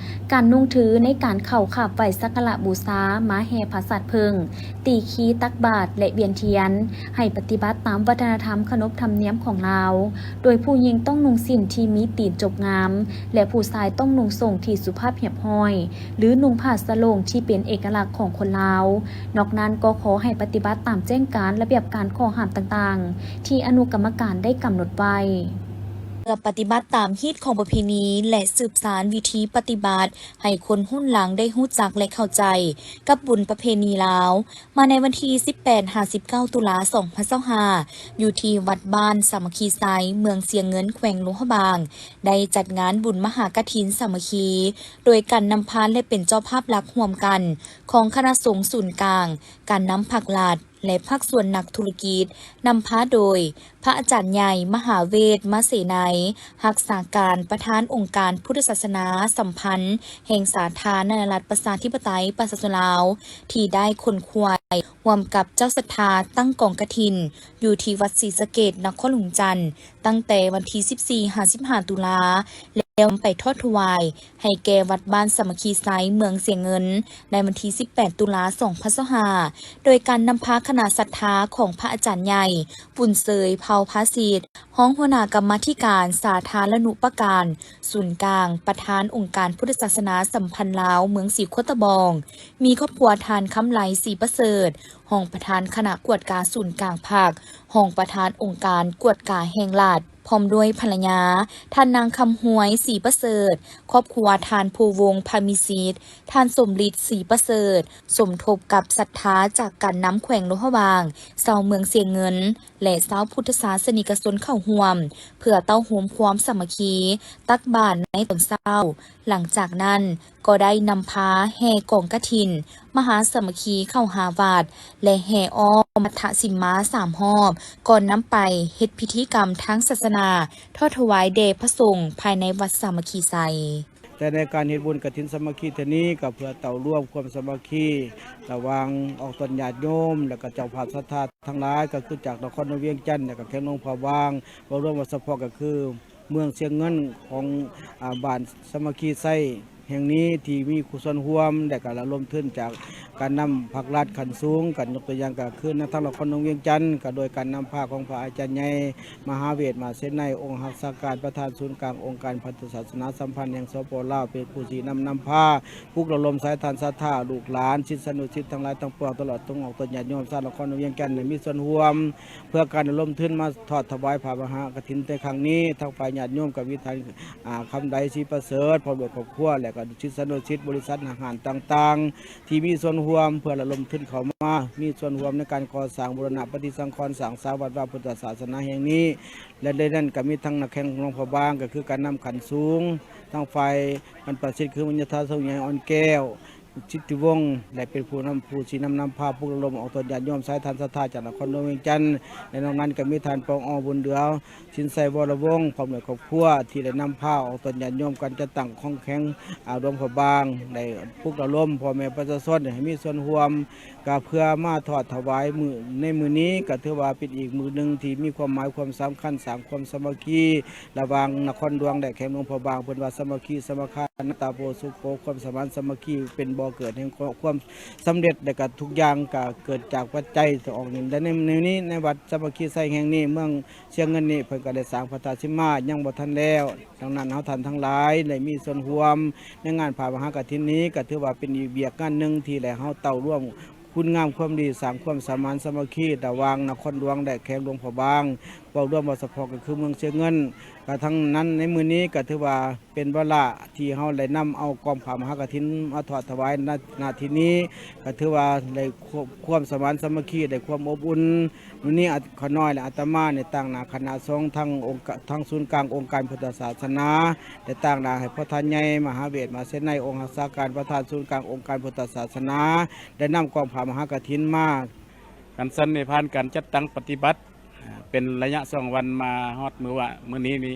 ການນຸ່ງຖືໃນການເຂົ້າຂາບໄຫວ້ສັກກາລະບູຊາ, ມາແຫ່ຜາສາດເຜິ້ງ, ຕີຄີຕັກບາດ ແລະ ວຽນທຽນ, ໃຫ້ປະຕິບັດຕາມວັດທະນະທຳຂະໜົບທຳນຽມຂອງລາວ, ໂດຍຜູ້ຍິງຕ້ອງນຸ່ງສິ້ນທີ່ມີຕີນຈົກງາມ ແລະ ຜູ້ຊາຍຕ້ອງນຸ່ງສົ້ງທີ່ສຸພາບຮຽບຮ້ອຍ ຫຼື ນຸ່ງຜ້າສະໂຫຼງທີ່ເປັນເອກະລັກຂອງຄົນລາວ. ນອກນັ້ນກໍຂໍໃຫ້ປະຕິບັດຕາມແຈ້ງການລະບຽບການຂໍ້ຫ້າມຕ່າງໆ ທີ່ອະນຸກຳມະການໄດ້ກຳນົດໄວ້. ເພື່ອປະຕິບັດຕາມຮີດຄອງປະເພນີ ແລະ ສືບສານວິທີປະຕິບັດໃຫ້ຄົນຮຸ່ນຫຼັງໄດ້ຮູ້ຈັກ ແລະ ເຂົ້າໃຈກັບບຸນປະເພນີລາວ, ມາໃນວັນທີສິບແປດຫາສິບເກົ້າ ຕຸລາ ສອງພັນຊາວຫ້າ ຢູ່ທີ່ວັດບ້ານສາມັກຄີໄຊ ເມືອງຊຽງເງິນ ແຂວງຫຼວງພະບາງ ໄດ້ຈັດງານບຸນມະຫາກະຖິນສາມັກຄີ ໂດຍການນຳພາ ແລະ ເປັນເຈົ້າພາບຫຼັກຮ່ວມກັນຂອງຄະນະສົງສູນກາງ, ການນຳພັກລັດ ແລະ ພາກສ່ວນນັກທຸລະກິດ, ນຳພາໂດຍພະອາຈານໃຫຍ່ ມະຫາເວດ ມະເສໄນ, ຮັກສາການປະທານອົງການພຸດທະສາສະໜາສຳພັນແຫ່ງສາທາລະນະລັດ ປະຊາທິປະໄຕ ປະຊາຊົນລາວ ທີ່ໄດ້ຂົນຂວາຍຮ່ວມກັບເຈົ້າສັດທາຕັ້ງກອງກະຖິນ ຢູ່ທີ່ວັດສີສະເກດ ນະຄອນຫຼວງວຽງຈັນ ຕັ້ງແຕ່ວັນທີສິບສີ່ຫາສິບຫ້າ ຕຸລາ ແລ້ວນຳໄປທອດຖວາຍໃຫ້ແກ່ວັດບ້ານສາມັກຄີໄຊ ເມືອງຊຽງເງິນ ໃນວັນທີສິບແປດ ຕຸລາ ສອງພັນຊາວຫ້າ ໂດຍການນຳພາຄະນະສັດທາຂອງພະອາຈານໃຫຍ່ ບຸນເຊີຍ ເຜົ່າພາສິດ ຮອງຫົວໜ້າກຳມາທິການສາທາລະນູປະການສູນກາງ, ປະທານອົງການພຸດທະສາສະໜາສຳພັນລາວເມືອງສີໂຄດຕະບອງ, ມີຄອບຄົວທ່ານ ຄຳໄລ ສີປະເສີດ ຮອງປະທານຄະນະກວດກາສູນກາງພັກ, ຮອງປະທານອົງການກວດກາແຫ່ງລັດ, ພ້ອມດ້ວຍພັນລະຍາ ທ່ານນາງ ຄຳຮວຍ ສີປະເສີດ, ຄອບຄົວທ່ານ ພູວົງ ພາມີສິດ, ທ່ານ ສົມລິດ ສີປະເສີດ, ສົມທົບກັບສັດທາຈາກການນຳແຂວງຫຼວງພະບາງ, ຊາວເມືອງຊຽງເງິນ ແລະ ຊາວພຸດທະສາສະນິກະຊົນເຂົ້າຮ່ວມ ເພື່ອເຕົ້າໂຮມຄວາມສາມັກຄີ ຕັກບາດໃນຕອນເຊົ້າ. ຫຼັງຈາກນັ້ນກໍໄດ້ນຳພາແຫ່ກອງກະຖິນມະຫາສາມັກຄີເຂົ້າຫາວັດ ແລະ ແຫ່ອ້ອມມັດທະສິມມາສາມຮອບ ກ່ອນນຳໄປເຮັດພິທີກຳທາງສາສະໜາ ທອດຖວາຍແດ່ພະສົງພາຍໃນວັດສາມັກຄີໄຊ. ແຕ່ໃນການເຮັດບຸນກະຖິນສາມັກຄີເທື່ອນີ້ ກໍເພື່ອເຕົ້າລວມຄວາມສາມັກຄີລະຫວ່າງອອກຕົນຍາດໂຍມ ແລະ ກໍເຈົ້າພາບສັດທາທັງຫຼາຍ ກໍຄືຈາກນະຄອນຫຼວງວຽງຈັນ ແລະ ກໍແຂວງຫຼວງພະບາງ ເວົ້າລວມວ່າສະເພາະກໍຄື ເມືອງຊຽງເງິນຂອງ ອາ ບ້ານສາມັກຄີໄຊແຫ່ງນີ້ ທີ່ມີສ່ວນຮ່ວມ ແລະ ກະລະດົມທຶນຈາກການນຳພາກລັດຂັ້ນສູງ ກະຍົກຕົວຢ່າງກະຄືນະ ທາງນະຄອນຫຼວງວຽງຈັນ ກະໂດຍການນຳພາຂອງພະອາຈານໃຫຍ່ ມະຫາເວດ ມະເສໄນ ອົງຮັກສາການປະທານສູນກາງອົງການພຸດທະສາສະໜາສຳພັນແຫ່ງ ສປ ລາວ ເປັນຜູ້ຊີ້ນຳນຳພາ ປຸກລະດົມສາຍທານສັດທາ ລູກຫຼານ ສິດສານຸສິດທັງຫຼາຍທັງປວງ ຕະຫຼອດຕົງອອກຕົນຍາດໂຍມຊາວນະຄອນຫຼວງວຽງຈັນ ໄດ້ມີສ່ວນຮ່ວມ ເພື່ອການລະດົມທຶນມາທອດຖວາຍພະມະຫາກະຖິນໃນຄັ້ງນີ້, ທາງຝ່າຍຍາດໂຍມກໍມີທ່ານ ອາ ຄຳໄດ ສີປະເສີດ ພ້ອມດ້ວຍຄອບຄົວ ແລະ ກໍສິດສານຸສິດ ບໍລິສັດ ຫ້າງຮ້ານຕ່າງໆ ທີ່ມີສ່ວນຮ່ວມເພື່ອລະດົມທຶນເຂົ້າມາ ມີສ່ວນຮ່ວມໃນການກໍ່ສ້າງບູລະນະປະຕິສັງຂອນ ສ້າງສາວັດວາພຸດທະສາສະໜາແຫ່ງນີ້ ແລະ ໃນນັ້ນກໍມີທັງນະແຂວງຫຼວງພະບາງ ກໍຄືການນຳຂັ້ນສູງ ທາງຝ່າຍບັນພະສິດ ຄືບັນຍາທາສົງໃຫຍ່ອ່ອນແກ້ວ ສິດທິວົງ ແລະ ເປັນຜູ້ນຳ ຜູ້ຊີ້ນຳນຳພາ ປຸກລະດົມອອກຕົນຍາດໂຍມສາຍທານສັດທາຈາກນະຄອນຫຼວງວຽງຈັນ ແລະ ນອກນັ້ນກໍມີທ່ານ ປອງອໍ ບຸນເດືອ ສິນໄຊ ວໍລະວົງ ພ້ອມດ້ວຍຄອບຄົວ ທີ່ໄດ້ນຳພາອອກຕົນຍາດໂຍມ ການຈັດຕັ້ງຂອງແຂວງ ອາ ຫຼວງພະບາງ ໄດ້ປຸກລະດົມພໍ່ແມ່ປະຊາຊົນໃຫ້ມີສ່ວນຮ່ວມ ກະເພື່ອມາທອດຖວາຍມື້ ໃນມື້ນີ້ ກະຖືວ່າເປັນອີກມື້ໜຶ່ງທີ່ມີຄວາມໝາຍຄວາມສຳຄັນ ສ້າງຄວາມສາມັກຄີລະຫວ່າງນະຄອນຫຼວງ ແລະ ແຂວງຫຼວງພະບາງ. ເພິ່ນວ່າ ສາມັກຄີສະມາຄານ ຕາໂພສຸໂຂ ຄວາມສະໝານສາມັກຄີເປັນບໍ່ເກີດແຫ່ງຄວາມສຳເລັດ ແລະ ກະທຸກຢ່າງກະເກີດຈາກປັດໄຈສອງນີ້ ແລະ ໃນ ໃນນີ້ ໃນວັດສາມັກຄີໄຊແຫ່ງນີ້ ເມືອງຊຽງເງິນນີ້ ເພິ່ນກະໄດ້ສ້າງພັດທະສິມາ ຍັງບໍ່ທັນແລ້ວ. ດັ່ງນັ້ນ ເຮົາທ່ານທັງຫຼາຍໄດ້ມີສ່ວນຮ່ວມໃນງານພະມະຫາກະຖິນນີ້ ກະຖືວ່າເປັນອີກວຽກງານໜຶ່ງທີ່ໄດ້ເຮົາເຕົ້າລວມຄຸນງາມຄວາມດີ ສ້າງຄວາມສະໝານສາມັກຄີລະຫວ່າງນະຄອນຫຼວງ ແລະ ແຂວງຫຼວງພະບາງ ເວົ້າລວມ ເວົ້າສະເພາະກໍຄືເມືອງຊຽງເງິນ. ກະທັງນັ້ນ ໃນມື້ນີ້ກະຖືວ່າເປັນວາລະທີ່ເຮົາໄດ້ນຳເອົາກອງພະມະຫາກະຖິນມາທອດຖວາຍ ນະ ນະທີ່ນີ້ ກະຖືວ່າໄດ້ຄວາມ ຄວາມສະໝານສາມັກຄີ ໄດ້ຄວາມອົບອຸ່ນ. ມື້ນີ້ ອາ ຂ້ານ້ອຍ ແລະ ອາດຕະມາ ໃນຕາງໜ້າຄະນະສົງ ທັງອົງກາ ທັງສູນກາງອົງການພຸດທະສາສະໜາ ໄດ້ຕາງໜ້າໃຫ້ພະທ່ານໃຫຍ່ ມະຫາເວດ ມະເສໄນ ອົງຮັກສາການປະທານສູນກາງອົງການພຸດທະສາສະໜາ ໄດ້ນຳກອງພະມະຫາກະຖິນມາ. ຄັນຊັ້ນນີ້ ຜ່ານການຈັດຕັ້ງປະຕິບັດ ເປັນໄລຍະສອງວັນ ມາຮອດມື້ວະ ມື້ນີ້ນີ້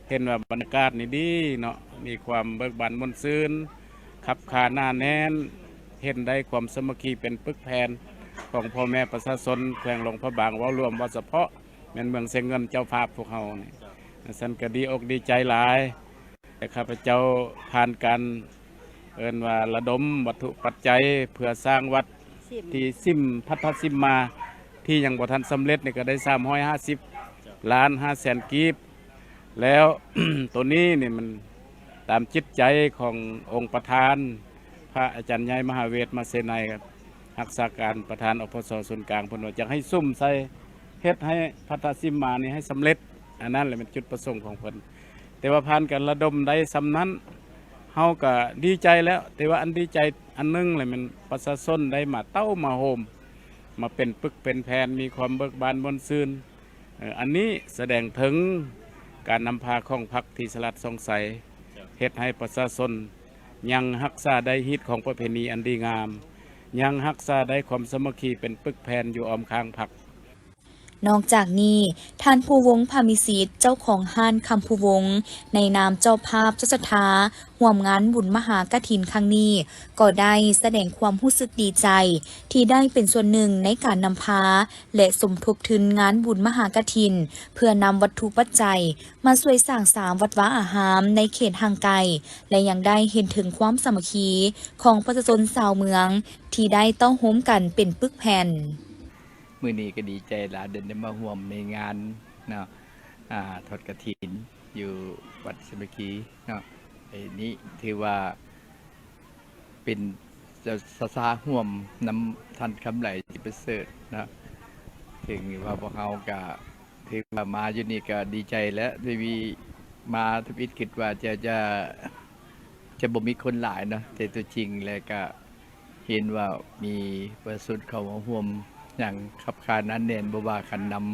ເຫັນວ່າບັນຍາກາດນີ້ດີເນາະ ມີຄວາມເບີກບານມ່ວນຊື່ນ ຄັບຄາໜາແໜ້ນ ເຫັນໄດ້ຄວາມສາມັກຄີເປັນປຶກແຜ່ນຂອງພໍ່ແມ່ປະຊາຊົນແຂວງຫຼວງພະບາງ ເວົ້າລວມ ເວົ້າສະເພາະ ແມ່ນເມືອງຊຽງເງິນເຈົ້າພາບພວກເຮົານີ້ ຊັ້ນກໍດີອົກດີໃຈຫຼາຍ. ແຕ່ຂ້າພະເຈົ້າຜ່ານການ ເອີ້ນວ່າລະດົມວັດຖຸປັດໄຈ ເພື່ອສ້າງວັດທີ່ສິມ ພັດທະສິມມາ ທີ່ຍັງບໍ່ທັນສຳເລັດນີ້ ກໍໄດ້ສາມຮ້ອຍຫ້າສິບລ້ານຫ້າແສນກີບ. ແລ້ວ ໂຕນີ້ນີ້ມັນຕາມຈິດໃຈຂອງອົງປະທານ ພະອາຈານໃຫຍ່ມະຫາເວດ ມະເສໄນ ຮັກສາການປະທານ ອພສ ສູນກາງ ເພິ່ນວ່າຢາກໃຫ້ສຸມໃສ່ ເຮັດໃຫ້ພັດທະສິມມານີ້ໃຫ້ສຳເລັດ. ອັນນັ້ນແຫຼະແມ່ນຈຸດປະສົງຂອງເພິ່ນ. ແຕ່ວ່າຜ່ານການລະດົມໄດ້ສ່ຳນັ້ນ ເຮົາກໍດີໃຈແລ້ວ. ແຕ່ວ່າອັນດີໃຈອັນໜຶ່ງແຫຼະແມ່ນປະຊາຊົນໄດ້ມາເຕົ້າມາໂຮມ ມາເປັນປຶກເປັນແຜ່ນ ມີຄວາມເບີກບານມ່ວນຊື່ນ. ເອີ ອັນນີ້ສະແດງເຖິງການນຳພາຂອງພັກທີ່ສະຫຼາດສ່ອງໃສ ເຮັດໃຫ້ປະຊາຊົນຍັງຮັກສາໄດ້ຮີດຄອງປະເພນີອັນດີງາມ, ຍັງຮັກສາໄດ້ຄວາມສາມັກຄີເປັນປຶກແຜ່ນຢູ່ອ້ອມຂ້າງພັກ. ນອກຈາກນີ້, ທ່ານ ພູວົງ ພາມີສິດ ເຈົ້າຂອງຮ້ານຄຳພູວົງ ໃນນາມເຈົ້າພາບເຈົ້າສັດທາຮ່ວມງານບຸນມະຫາກະຖິນຄັ້ງນີ້ ກໍໄດ້ສະແດງຄວາມຮູ້ສຶກດີໃຈ ທີ່ໄດ້ເປັນສ່ວນໜຶ່ງໃນການນຳພາ ແລະ ສົມທົບທຶນງານບຸນມະຫາກະຖິນ ເພື່ອນຳວັດຖຸປັດໄຈມາຊ່ວຍສ້າງສາວັດວາອາຮາມໃນເຂດຫ່າງໄກ ແລະ ຍັງໄດ້ເຫັນເຖິງຄວາມສາມັກຄີຂອງປະຊາຊົນຊາວເມືອງ ທີ່ໄດ້ເຕົ້າໂຮມກັນເປັນປຶກແຜ່ນ. ມື້ນີ້ກໍດີໃຈຫຼາຍ ໄດ້ ໄດ້ມາຮ່ວມໃນງານເນາະ ອ່າ ທອດກະຖິນຢູ່ວັດສາມັກຄີເນາະ. ໄອ້ນີ້ຖືວ່າເປັນ ສະ ສະ ສາຮ່ວມນຳທ່ານຄຳໄຫຼ ສິປະເສີດເນາະ. ເຖິງວ່າພວກເຮົາກະຖືວ່າມາຢູ່ນີ້ກະດີໃຈແລ້ວ ໄດ້ມີ ມາທຳອິດຄິດວ່າຈະ ຈະ ຈະບໍ່ມີຄົນຫຼາຍເນາະ ແຕ່ຕົວຈິງແລ້ວກະ ເຫັນວ່າມີປະຊາຊົນເຂົ້າມາຮ່ວມຢ່າງຄັບຄາໜາແໜ້ນ ບໍ່ວ່າການນຳ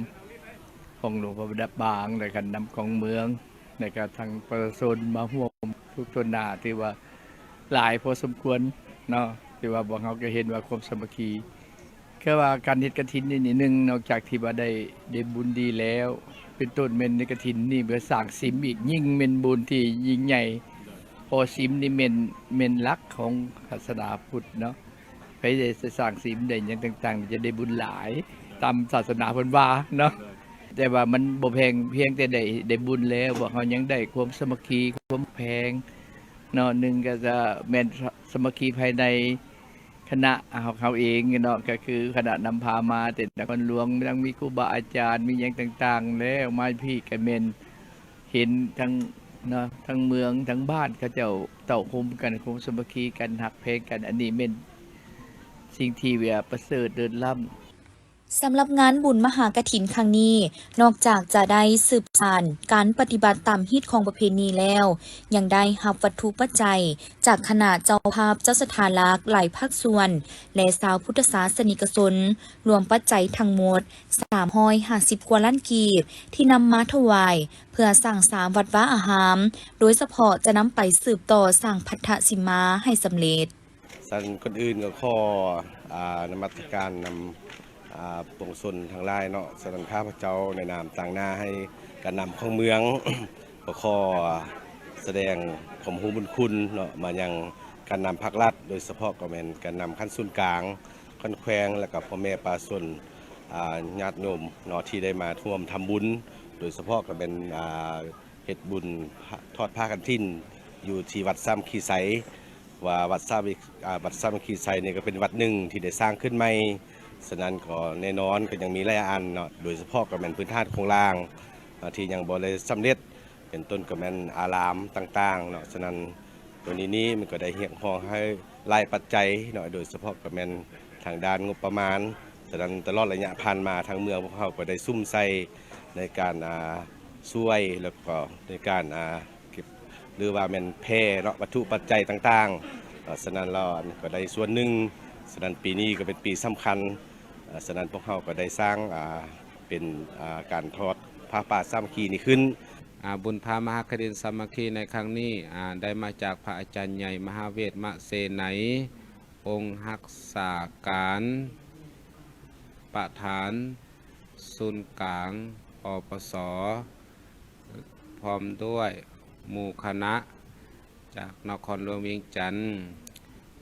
ຂອງຫຼວງພະບາງ ແລະ ການນຳຂອງເມືອງ ແລະ ກະທັງປະຊາຊົນມາຮ່ວມທຸກທົ່ວໜ້າ ຖືວ່າຫຼາຍພໍສົມຄວນເນາະ. ຖືວ່າພວກເຮົາກະເຫັນວ່າຄວາມສາມັກຄີ ຄືວ່າການເຮັດກະຖິນນີ້ໜຶ່ງ ນອກຈາກທີ່ວ່າໄດ້ ໄດ້ບຸນດີແລ້ວ ເປັນຕົ້ນແມ່ນໃນກະຖິນນີ້ເພື່ອສ້າງສິມອີກ ຍິ່ງແມ່ນບຸນທີ່ຍິ່ງໃຫຍ່ ເພາະສິມນີ້ແມ່ນ ແມ່ນຫຼັກຂອງສາສະໜາພຸດເນາະ. ໃຜໄດ້ສ້າງສິມໄດ້ຫຍັງຕ່າງໆ ຈະໄດ້ບຸນຫຼາຍຕາມສາສະໜາເພິ່ນວ່າເນາະ. ແຕ່ວ່າມັນບໍ່ແພງ ພຽງແຕ່ໄດ້ ໄດ້ບຸນແລ້ວ ພວກເຮົາຍັງໄດ້ຄວາມສາມັກຄີ ຄວາມແພງເນາະ. ໜຶ່ງກໍຈະແມ່ນສາ ສາມັກຄີພາຍໃນ ຄະນະເຮົາ ເຮົາເອງເນາະ ກໍຄືຄະນະນຳພາມາແຕ່ນະຄອນຫຼວງ ທັງມີຄູບາອາຈານ ມີຫຍັງຕ່າງໆ ແລ້ວມາພີ້ກໍແມ່ນເຫັນທັງເນາະ ທັງເມືອງ ທັງບ້ານ ເຂົາເຈົ້າເຕົ້າໂຮມກັນ ຄວາມສາມັກຄີກັນ ຮັກແພງກັນ. ອັນນີ້ແມ່ນສິ່ງທີ່ວ່າປະເສີດເລີດລ້ຳ. ສຳລັບງານບຸນມະຫາກະຖິນຄັ້ງນີ້ ນອກຈາກຈະໄດ້ສືບສານການປະຕິບັດຕາມຮີດຄອງປະເພນີແລ້ວ, ຍັງໄດ້ຮັບວັດຖຸປັດໄຈຈາກຄະນະເຈົ້າພາບເຈົ້າສັດທາຫຼັກຫຼາຍພາກສ່ວນ ແລະ ຊາວພຸດທະສາສະນິກະຊົນ ລວມປັດໄຈທັງໝົດສາມຮ້ອຍຫ້າສິບກວ່າລ້ານກີບ ທີ່ນຳມາຖວາຍເພື່ອສ້າງສາວັດວາອາຮາມ, ໂດຍສະເພາະຈະນຳໄປສືບຕໍ່ສ້າງພັດທະສິມມາໃຫ້ສຳເລັດ. ຊັ້ນກ່ອນອື່ນກໍຂໍ ອາ ນະມັດສະການນຳ ອາ ປວງຊົນທັງຫຼາຍເນາະ. ສະນັ້ນຂ້າພະເຈົ້າໃນນາມຕາງໜ້າໃຫ້ການນຳຂອງເມືອງ ກໍຂໍສະແດງຄວາມຮູ້ບຸນຄຸນເນາະ ມາຍັງການນຳພາກລັດ, ໂດຍສະເພາະກໍແມ່ນການນຳຂັ້ນສູນກາງ, ຂັ້ນແຂວງ ແລະ ກໍພໍ່ແມ່ປະຊາຊົນ ອາ ຍາດໂຍມເນາະ ທີ່ໄດ້ມາຮ່ວມທຳບຸນ, ໂດຍສະເພາະກໍແມ່ນ ອາ ເຮັດບຸນທອດຜ້າກະຖິນຢູ່ທີ່ວັດສາມັກຄີໄຊ ວ່າວັດສາ ອາ ວັດສາມັກຄີໄຊນີ້ກໍເປັນວັດໜຶ່ງທີ່ໄດ້ສ້າງຂຶ້ນໃໝ່. ສະນັ້ນກໍແນ່ນອນກໍຍັງມີຫຼາຍອັນເນາະ, ໂດຍສະເພາະກໍແມ່ນພື້ນຖານໂຄງລ່າງ ອາ ທີ່ຍັງບໍ່ໄດ້ສຳເລັດ, ເປັນຕົ້ນກໍແມ່ນອາລາມຕ່າງໆເນາະ. ສະນັ້ນ ໂຕນີ້ນີ້ມັນກໍໄດ້ຮຽກຮ້ອງໃຫ້ຫຼາຍປັດໄຈເນາະ, ໂດຍສະເພາະກໍແມ່ນທາງດ້ານງົບປະມານ. ສະນັ້ນຕະຫຼອດໄລຍະຜ່ານມາ ທາງເມືອງພວກເຮົາກໍໄດ້ສຸມໃສ່ໃນການ ອາ ຊ່ວຍ ແລ້ວກໍໃນການ ອາ ເກັບ ຫຼືວ່າແມ່ນແຜ່ເນາະ ວັດຖຸປັດໄຈຕ່າງໆ. ອາ ສະນັ້ນແລ້ວ ອັນ ກໍໄດ້ສ່ວນໜຶ່ງ. ສະນັ້ນປີນີ້ກໍເປັນປີສຳຄັນ. ອາ ສະນັ້ນພວກເຮົາກໍໄດ້ສ້າງ ອາ ເປັນ ອາ ການທອດຜ້າປ່າສາມັກຄີນີ້ຂຶ້ນ. ອາ ບຸນພາມະຫາກະຖິນສາມັກຄີໃນຄັ້ງນີ້ ອາ ໄດ້ມາຈາກພະອາຈານໃຫຍ່ມະຫາເວດມະເຊໄນ ອົງຮັກສາການປະທານສູນກາງ ອປສ ພ້ອມດ້ວຍໝູ່ຄະນະຈາກນະຄອນຫຼວງວຽງຈັນ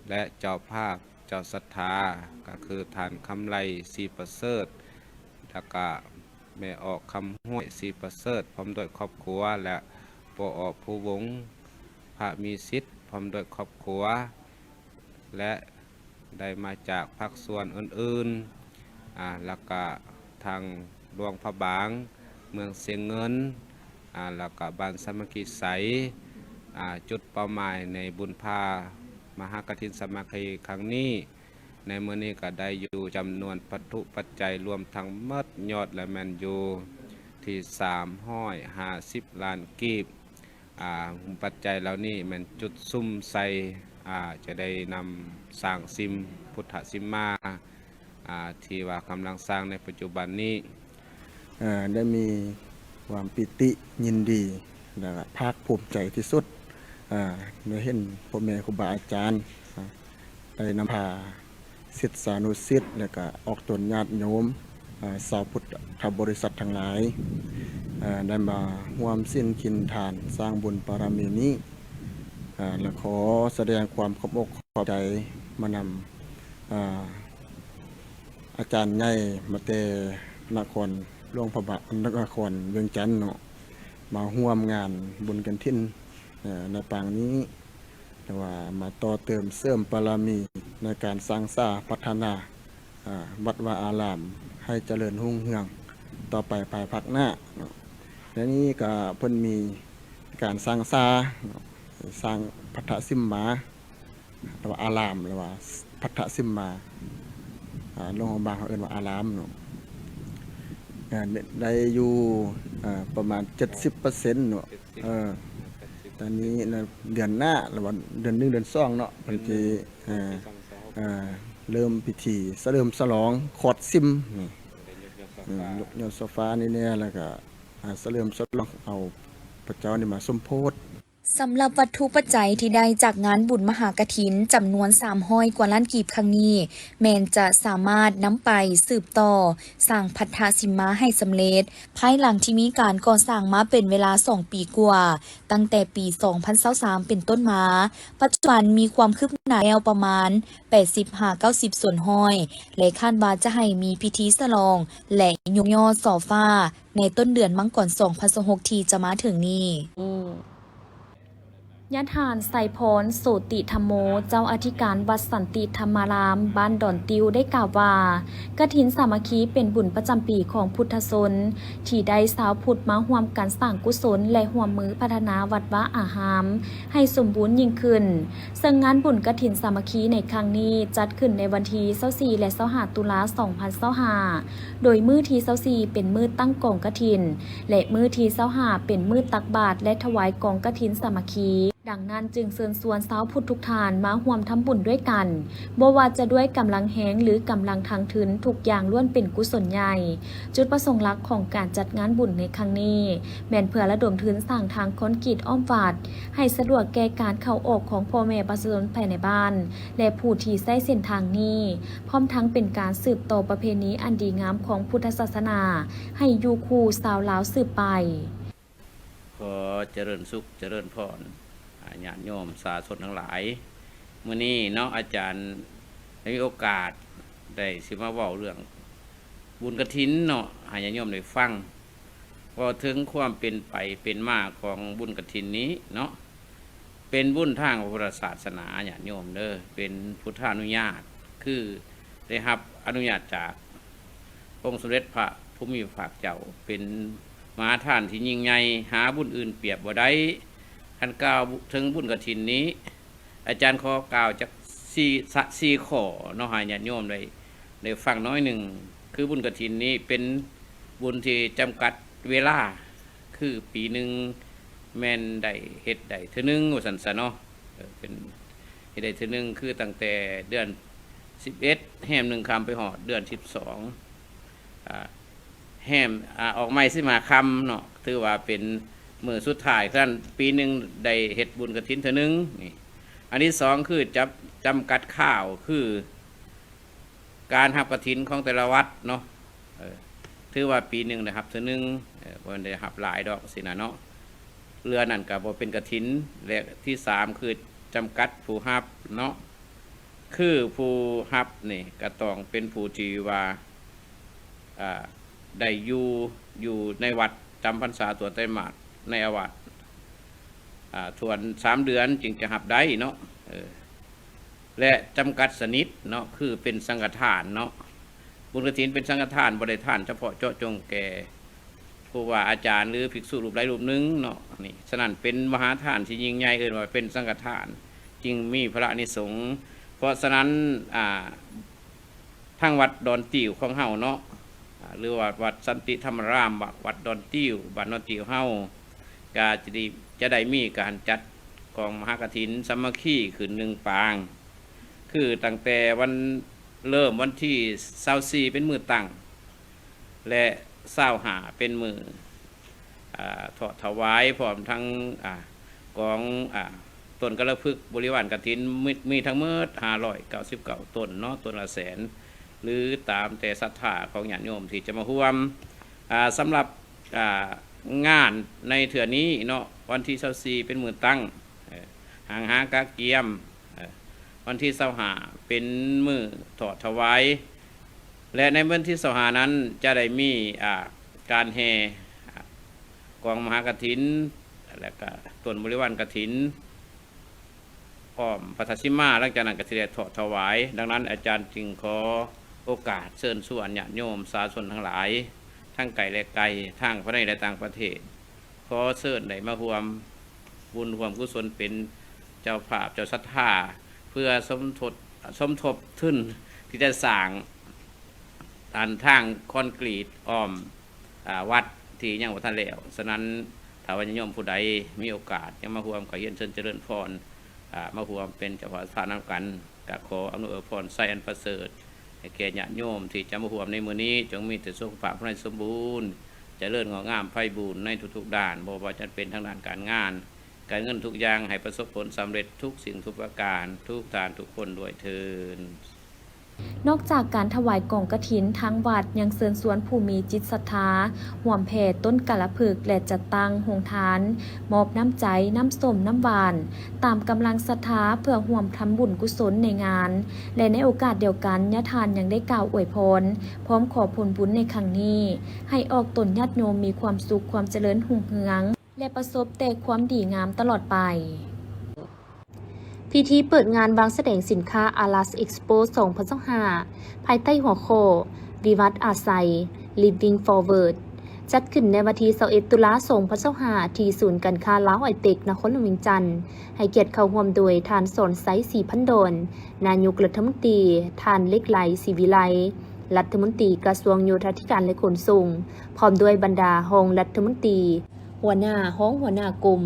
ແລະ ເຈົ້າພາບ ເຈົ້າສັດທາ ກໍຄືທ່ານຄຳໄລ ສີປະເສີດ ແລ້ວກະແມ່ອອກຄຳຫ້ວຍ ສີປະເສີດ ພ້ອມດ້ວຍຄອບຄົວ ແລະ ປໍອ ພູວົງ ພະມີສິດ ພ້ອມດ້ວຍຄອບຄົວ ແລະ ໄດ້ມາຈາກພາກສ່ວນອື່ນໆ ອາ ແລ້ວກະທາງຫຼວງພະບາງ ເມືອງຊຽງເງິນ ອາ ແລ້ວກະບ້ານສາມັກຄີໄຊ. ອາ ຈຸດເປົ້າໝາຍໃນບຸນພາມະຫາກະຖິນສາມັກຄີຄັ້ງນີ້ ໃນມື້ນີ້ກໍໄດ້ຢູ່ຈຳນວນວັດຖຸປັດໄຈລວມທັງໝົດຍອດແລ້ວແມ່ນຢູ່ທີ່ສາມຮ້ອຍຫ້າສິບລ້ານກີບ. ອາ ປັດໄຈເຫຼົ່ານີ້ແມ່ນຈຸດສຸມໃສ່ ອາ ຈະໄດ້ນຳສ້າງສິມ ພຸດທະສິມມາ ອາ ທີ່ວ່າກຳລັງສ້າງໃນປັດຈຸບັນນີ້. ເອີ ໄດ້ມີຄວາມປີຕິຍິນດີ ແລະ ພາກພູມໃຈທີ່ສຸດ ເອີ ໄດ້ເຫັນພໍ່ແມ່ຄູບາອາຈານ ໄດ້ນຳພາສິດສານຸສິດ ແລະ ກະອອກຕົນຍາດໂຍມ ເອີ ຊາວພຸດທະບໍລິສັດທັງຫຼາຍ ເອີ ໄດ້ມາຮ່ວມສິນກິນທານສ້າງບຸນບາລະມີນີ້ ເອີ ແລະ ຂໍສະແດງຄວາມຂອບອົກຂອບໃຈມານຳ ເອີ ອາຈານໃຫຍ່ມາແຕ່ນະຄອນຫຼວງພະບາງ ນະຄອນວຽງຈັນເນາະ ມາຮ່ວມງານບຸນກະຖິນ ເອີ ໃນປາງນີ້ ແຕ່ວ່າມາຕໍ່ເຕີມເສີມບາລະມີໃນການສ້າງສາພັດທະນາ ເອີ ວັດວາອາລາມໃຫ້ຈະເລີນຮຸ່ງເຮືອງຕໍ່ໄປພາຍພາກໜ້າເນາະ. ແລະ ນີ້ກະເພິ່ນມີການສ້າງສາເນາະ ສ້າງພັດທະສິມມາ ຫຼືວ່າອາລາມ ຫຼືວ່າພັດທະສິມມາ ອາ ຫຼວງພະບາງເຮົາເອີ້ນວ່າອາລາມເນາະ ອາ ໄດ້ຢູ່ ອາ ປະມານເຈັດສິບເປີເຊັນເນາະ ເອີ ຕອນນີ້ນະ ເດືອນໜ້າ ຫຼືວ່າເດືອນໜຶ່ງເດືອນສອງເນາະ ເພິ່ນຊິ ເອີ ເລີ່ມພິທີສະເຫຼີມສະຫຼອງຂອດສິມນີ້ ຍົກຍອດໂຊຟານີ້ແດ່ ແລ້ວກະ ອາ ສະເຫຼີມສະຫຼອງເອົາພະເຈົ້ານີ້ມາສົມໂພດ. ສຳລັບວັດຖຸປັດໄຈທີ່ໄດ້ຈາກງານບຸນມະຫາກະຖິນຈຳນວນສາມຮ້ອຍກວ່າລ້ານກີບຄັ້ງນີ້ ແມ່ນຈະສາມາດນຳໄປສືບຕໍ່ສ້າງພັດທະສິມມາໃຫ້ສຳເລັດ ພາຍຫຼັງທີ່ມີການກໍ່ສ້າງມາເປັນເວລາສອງປີກວ່າ ຕັ້ງແຕ່ປີສອງພັນຊາວສາມເປັນຕົ້ນມາ, ປັດຈຸບັນມີຄວາມຄືບໜ້າແລ້ວປະມານແປດສິບຫາເກົ້າສິບສ່ວນຮ້ອຍ ແລະ ຄາດວ່າຈະໃຫ້ມີພິທີສະຫຼອງ ແລະ ຍົກຍອດໂຊຟາໃນຕົ້ນເດືອນມັງກອນສອງພັນຊາວຫົກທີ່ຈະມາເຖິງນີ້. ຍາທ່ານ ໄຊພອນ ໂສຕິທຳໂມ ເຈົ້າອະທິການວັດສັນຕິທຳມາລາມ ບ້ານດອນຕິວ ໄດ້ກ່າວວ່າ ກະຖິນສາມັກຄີເປັນບຸນປະຈຳປີຂອງພຸດທະຊົນ ທີ່ໄດ້ຊາວພຸດມາຮ່ວມກັນສ້າງກຸສົນ ແລະ ຮ່ວມມືພັດທະນາວັດວາອາຮາມໃຫ້ສົມບູນຍິ່ງຂຶ້ນ. ເຊິ່ງງານບຸນກະຖິນສາມັກຄີໃນຄັ້ງນີ້ ຈັດຂຶ້ນໃນວັນທີຊາວສີ່ ແລະ ຊາວຫ້າ ຕຸລາ ສອງພັນຊາວຫ້າ ໂດຍມື້ທີຊາວສີ່ເປັນມື້ຕັ້ງກອງກະຖິນ ແລະ ມື້ທີຊາວຫ້າເປັນມື້ຕັກບາດ ແລະ ຖວາຍກອງກະຖິນສາມັກຄີ. ດັ່ງນັ້ນຈຶ່ງເຊີນຊວນຊາວພຸດທຸກທ່ານມາຮ່ວມທຳບຸນດ້ວຍກັນ, ບໍ່ວ່າຈະດ້ວຍກຳລັງແຮງ ຫຼື ກຳລັງທາງທຶນ, ທຸກຢ່າງລ້ວນເປັນກຸສົນໃຫຍ່. ຈຸດປະສົງຫຼັກຂອງການຈັດງານບຸນໃນຄັ້ງນີ້ ແມ່ນເພື່ອລະດົມທຶນສ້າງທາງຄອນກຣີດອ້ອມວັດ ໃຫ້ສະດວກແກ່ການເຂົ້າອອກຂອງພໍ່ແມ່ປະຊາຊົນພາຍໃນບ້ານ ແລະ ຜູ້ທີ່ໃຊ້ເສັ້ນທາງນີ້, ພ້ອມທັງເປັນການສືບຕໍ່ປະເພນີອັນດີງາມຂອງພຸດທະສາສະໜາ ໃຫ້ຢູ່ຄູ່ຊາວລາວສືບໄປ. ຂໍຈະເລີນສຸກຈະເລີນພອນ ອາ ຍາດໂຍມສາຊົນທັງຫຼາຍ. ມື້ນີ້ເນາະ ອາຈານໄດ້ມີໂອກາດໄດ້ຊິມາເວົ້າເລື່ອງບຸນກະຖິນເນາະ ໃຫ້ຍາດໂຍມໄດ້ຟັງ ເວົ້າເຖິງຄວາມເປັນໄປເປັນມາຂອງບຸນກະຖິນນີ້ເນາະ. ເປັນບຸນທາງພະພຸດທະສາສະໜາ ຍາດໂຍມເດີ, ເປັນພຸດທານຸຍາດ ຄືໄດ້ຮັບອະນຸຍາດຈາກ ອົງສົມເດັດພະພູມີພະພາກເຈົ້າ ເປັນມະຫາທານທີ່ຍິ່ງໃຫຍ່ ຫາບຸນອື່ນປຽບບໍ່ໄດ້. ຄັນກ່າວເຖິງບຸນກະຖິນນີ້ ອາຈານຂໍກ່າວຈັກສີ່ ສະ ສີ່ຂໍ້ເນາະ ໃຫ້ຍາດໂຍມໄດ້ ໄດ້ຟັງໜ້ອຍໜຶ່ງ. ຄືບຸນກະຖິນນີ້ເປັນບຸນທີ່ຈຳກັດເວລາ ຄືປີໜຶ່ງແມ່ນໄດ້ເຮັດໄດ້ເທື່ອໜຶ່ງວ່າຊັ້ນຊະເນາະ. ເອີ ເປັນເຮັດໄດ້ເທື່ອໜຶ່ງ ຄືຕັ້ງແຕ່ເດືອນສິບເອັດ ແຮມໜຶ່ງຄ່ຳ ໄປຮອດເດືອນສິບສອງ ອາ ແຮມ ອາ ອອກໃໝ່ສິບຫ້າຄ່ຳເນາະ ຖືວ່າເປັນມື້ສຸດທ້າຍ. ສະນັ້ນປີໜຶ່ງໄດ້ເຮັດບຸນກະຖິນເທື່ອໜຶ່ງນີ້. ອັນທີສອງຄືຈຳ ຈຳກັດຄາວ ຄື ການຮັບກະຖິນຂອງແຕ່ລະວັດເນາະ ເອີ ຖືວ່າປີໜຶ່ງໄດ້ຮັບເທື່ອໜຶ່ງ ເອີ ບໍ່ແມ່ນໄດ້ຮັບຫຼາຍດອກຊີ້ນະເນາະ. ເຫຼືອນັ້ນກໍບໍ່ເປັນກະຖິນ. ແລະ ທີສາມຄືຈຳກັດຜູ້ຮັບເນາະ ຄືຜູ້ຮັບນີ້ກໍຕ້ອງເປັນຜູ້ທີ່ວ່າ ອາ ໄດ້ຢູ່ ຢູ່ໃນວັດຈຳພັນສາຖ້ວນໄຕມາດໃນອາວາດ ອາ ຖ້ວນສາມເດືອນຈຶ່ງຈະຮັບໄດ້ເນາະ ເອີ. ແລະ ຈຳກັດຊະນິດເນາະ ຄືເປັນສັງຄະທານເນາະ. ບຸນກະຖິນເປັນສັງຄະທານ ບໍ່ໄດ້ທານສະເພາະເຈາະຈົງແກ່ຄູບາອາຈານ ຫຼື ພິກສຸຮູບໃດຮູບໜຶ່ງເນາະ ນີ້. ສະນັ້ນເປັນມະຫາທານທີ່ຍິ່ງໃຫຍ່ ເອີ້ນວ່າເປັນສັງຄະທານ ຈຶ່ງມີພະລາອານິສົງ. ເພາະສະນັ້ນ ອາ ທາງວັດດອນຕິວຂອງເຮົາເນາະ ອາ ຫຼືວ່າວັດສັນຕິທຳມະລາມ ວັດ ວັດດອນຕິວ ບ້ານດອນຕິວເຮົາ ກະຈະໄດ້ ຈະໄດ້ມີການຈັດກອງມະຫາກະຖິນສາມັກຄີຂຶ້ນໜຶ່ງປາງ ຄືຕັ້ງແຕ່ວັນ ເລີ່ມວັນທີຊາວສີ່ເປັນມື້ຕັ້ງ ແລະ ຊາວຫ້າເປັນມື້ ອາ ທອດຖວາຍ ພ້ອມທັງ ອາ ກອງ ອາ ຕົ້ນກາລະພຶກບໍລິວານກະຖິນ ມີ ມີທັງໝົດຫ້າຮ້ອຍເກົ້າສິບເກົ້າຕົ້ນເນາະ ຕົ້ນລະແສນ ຫຼື ຕາມແຕ່ສັດທາຂອງຍາດໂຍມທີ່ຈະມາຮ່ວມ. ອາ ສຳລັບ ອາ ງານໃນເທື່ອນີ້ເນາະ ວັນທີຊາວສີ່ເປັນມື້ຕັ້ງ ເອີ ຫ້າງຫາກະກຽມ ເອີ ວັນທີຊາວຫ້າເປັນມື້ທອດຖວາຍ ແລະ ໃນວັນທີຊາວຫ້ານັ້ນຈະໄດ້ມີ ອາ ການແຫ່ ອາ ກອງມະຫາກະຖິນ ແລະ ກະຕົ້ນບໍລິວານກະຖິນ ອ້ອມພະທາດສີມາ ຫຼັງຈາກນັ້ນກໍຊິໄດ້ທອດຖວາຍ. ດັ່ງນັ້ນ ອາຈານຈຶ່ງຂໍໂອກາດເຊີນຊວນຍາດໂຍມສາຊົນທັງຫຼາຍ ທັງໃກ້ ແລະ ໄກ ທັງພາຍໃນ ແລະ ຕ່າງປະເທດ ຂໍເຊີນໄດ້ມາຮ່ວມບຸນຮ່ວມກຸສົນ ເປັນເຈົ້າພາບເຈົ້າສັດທາ ເພື່ອສົມທົບ ສົມທົບທຶນທີ່ຈະສ້າງ ອັນທາງຄອນກຣີດອ້ອມ ອາ ວັດທີ່ຍັງບໍ່ທັນແລ້ວ. ສະນັ້ນ ຖ້າວ່າຍາດໂຍມຜູ້ໃດມີໂອກາດຢາກມາຮ່ວມ ກໍຮຽນເຊີນຈະເລີນພອນ ອາ ມາຮ່ວມເປັນເຈົ້າພາບສັດທານຳກັນ. ກໍຂໍອຳນວຍອວຍພອນໄຊອັນປະເສີດ ໃຫ້ແກ່ຍາດໂຍມທີ່ຈະມາຮ່ວມໃນມື້ນີ້ ຈົ່ງມີແຕ່ສຸຂະພາບພະລານສົມບູນ ຈະເລີນງອກງາມໄພບູນໃນທຸກໆດ້ານ ບໍ່ວ່າຈະເປັນທາງດ້ານການງານ ການເງິນທຸກຢ່າງ ໃຫ້ປະສົບຜົນສຳເລັດທຸກສິ່ງທຸກປະການ ທຸກທ່ານທຸກຄົນດ້ວຍເທີ້ນ. ນອກຈາກການຖວາຍກອງກະຖິນ, ທາງວັດຍັງເຊີນຊວນຜູ້ມີຈິດສັດທາ ຮ່ວມແຜ່ຕົ້ນກາລະພຶກ ແລະ ຈັດຕັ້ງໂຮງທານ, ມອບນ້ຳໃຈ, ນ້ຳສົ້ມ, ນ້ຳຫວານ ຕາມກຳລັງສັດທາ ເພື່ອຮ່ວມທຳບຸນກຸສົນໃນງານ ແລະ ໃນໂອກາດດຽວກັນ, ຍາທ່ານຍັງໄດ້ກ່າວອວຍພອນ ພ້ອມຂໍຜົນບຸນໃນຄັ້ງນີ້ ໃຫ້ອອກຕົນຍາດໂຍມມີຄວາມສຸກ, ຄວາມຈະເລີນຮຸ່ງເຮືອງ ແລະ ປະສົບແຕ່ຄວາມດີງາມຕະຫຼອດໄປ. ພິທີເປີດງານວາງສະແດງສິນຄ້າ Alas Expo ສອງພັນຊາວຫ້າ ພາຍໃຕ້ຫົວຂໍ້ ວິວັດອາໄສ Living Forward ຈັດຂຶ້ນໃນວັນທີຊາວເອັດ ຕຸລາ ສອງພັນຊາວຫ້າ ທີ່ສູນການຄ້າລາວໄອເຕັກ ນະຄອນຫຼວງວຽງຈັນ, ໃຫ້ກຽດເຂົ້າຮ່ວມໂດຍ ທ່ານ ສອນໄຊ ສີພັນດອນ ນາຍົກລັດຖະມົນຕີ, ທ່ານ ເລັກໄຫຼ ສີວິໄລ ລັດຖະມົນຕີກະຊວງໂຍທາທິການ ແລະ ຂົນສົ່ງ, ພ້ອມດ້ວຍບັນດາຮອງລັດຖະມົນຕີ, ຫົວໜ້າ, ຮອງຫົວໜ້າກົມ,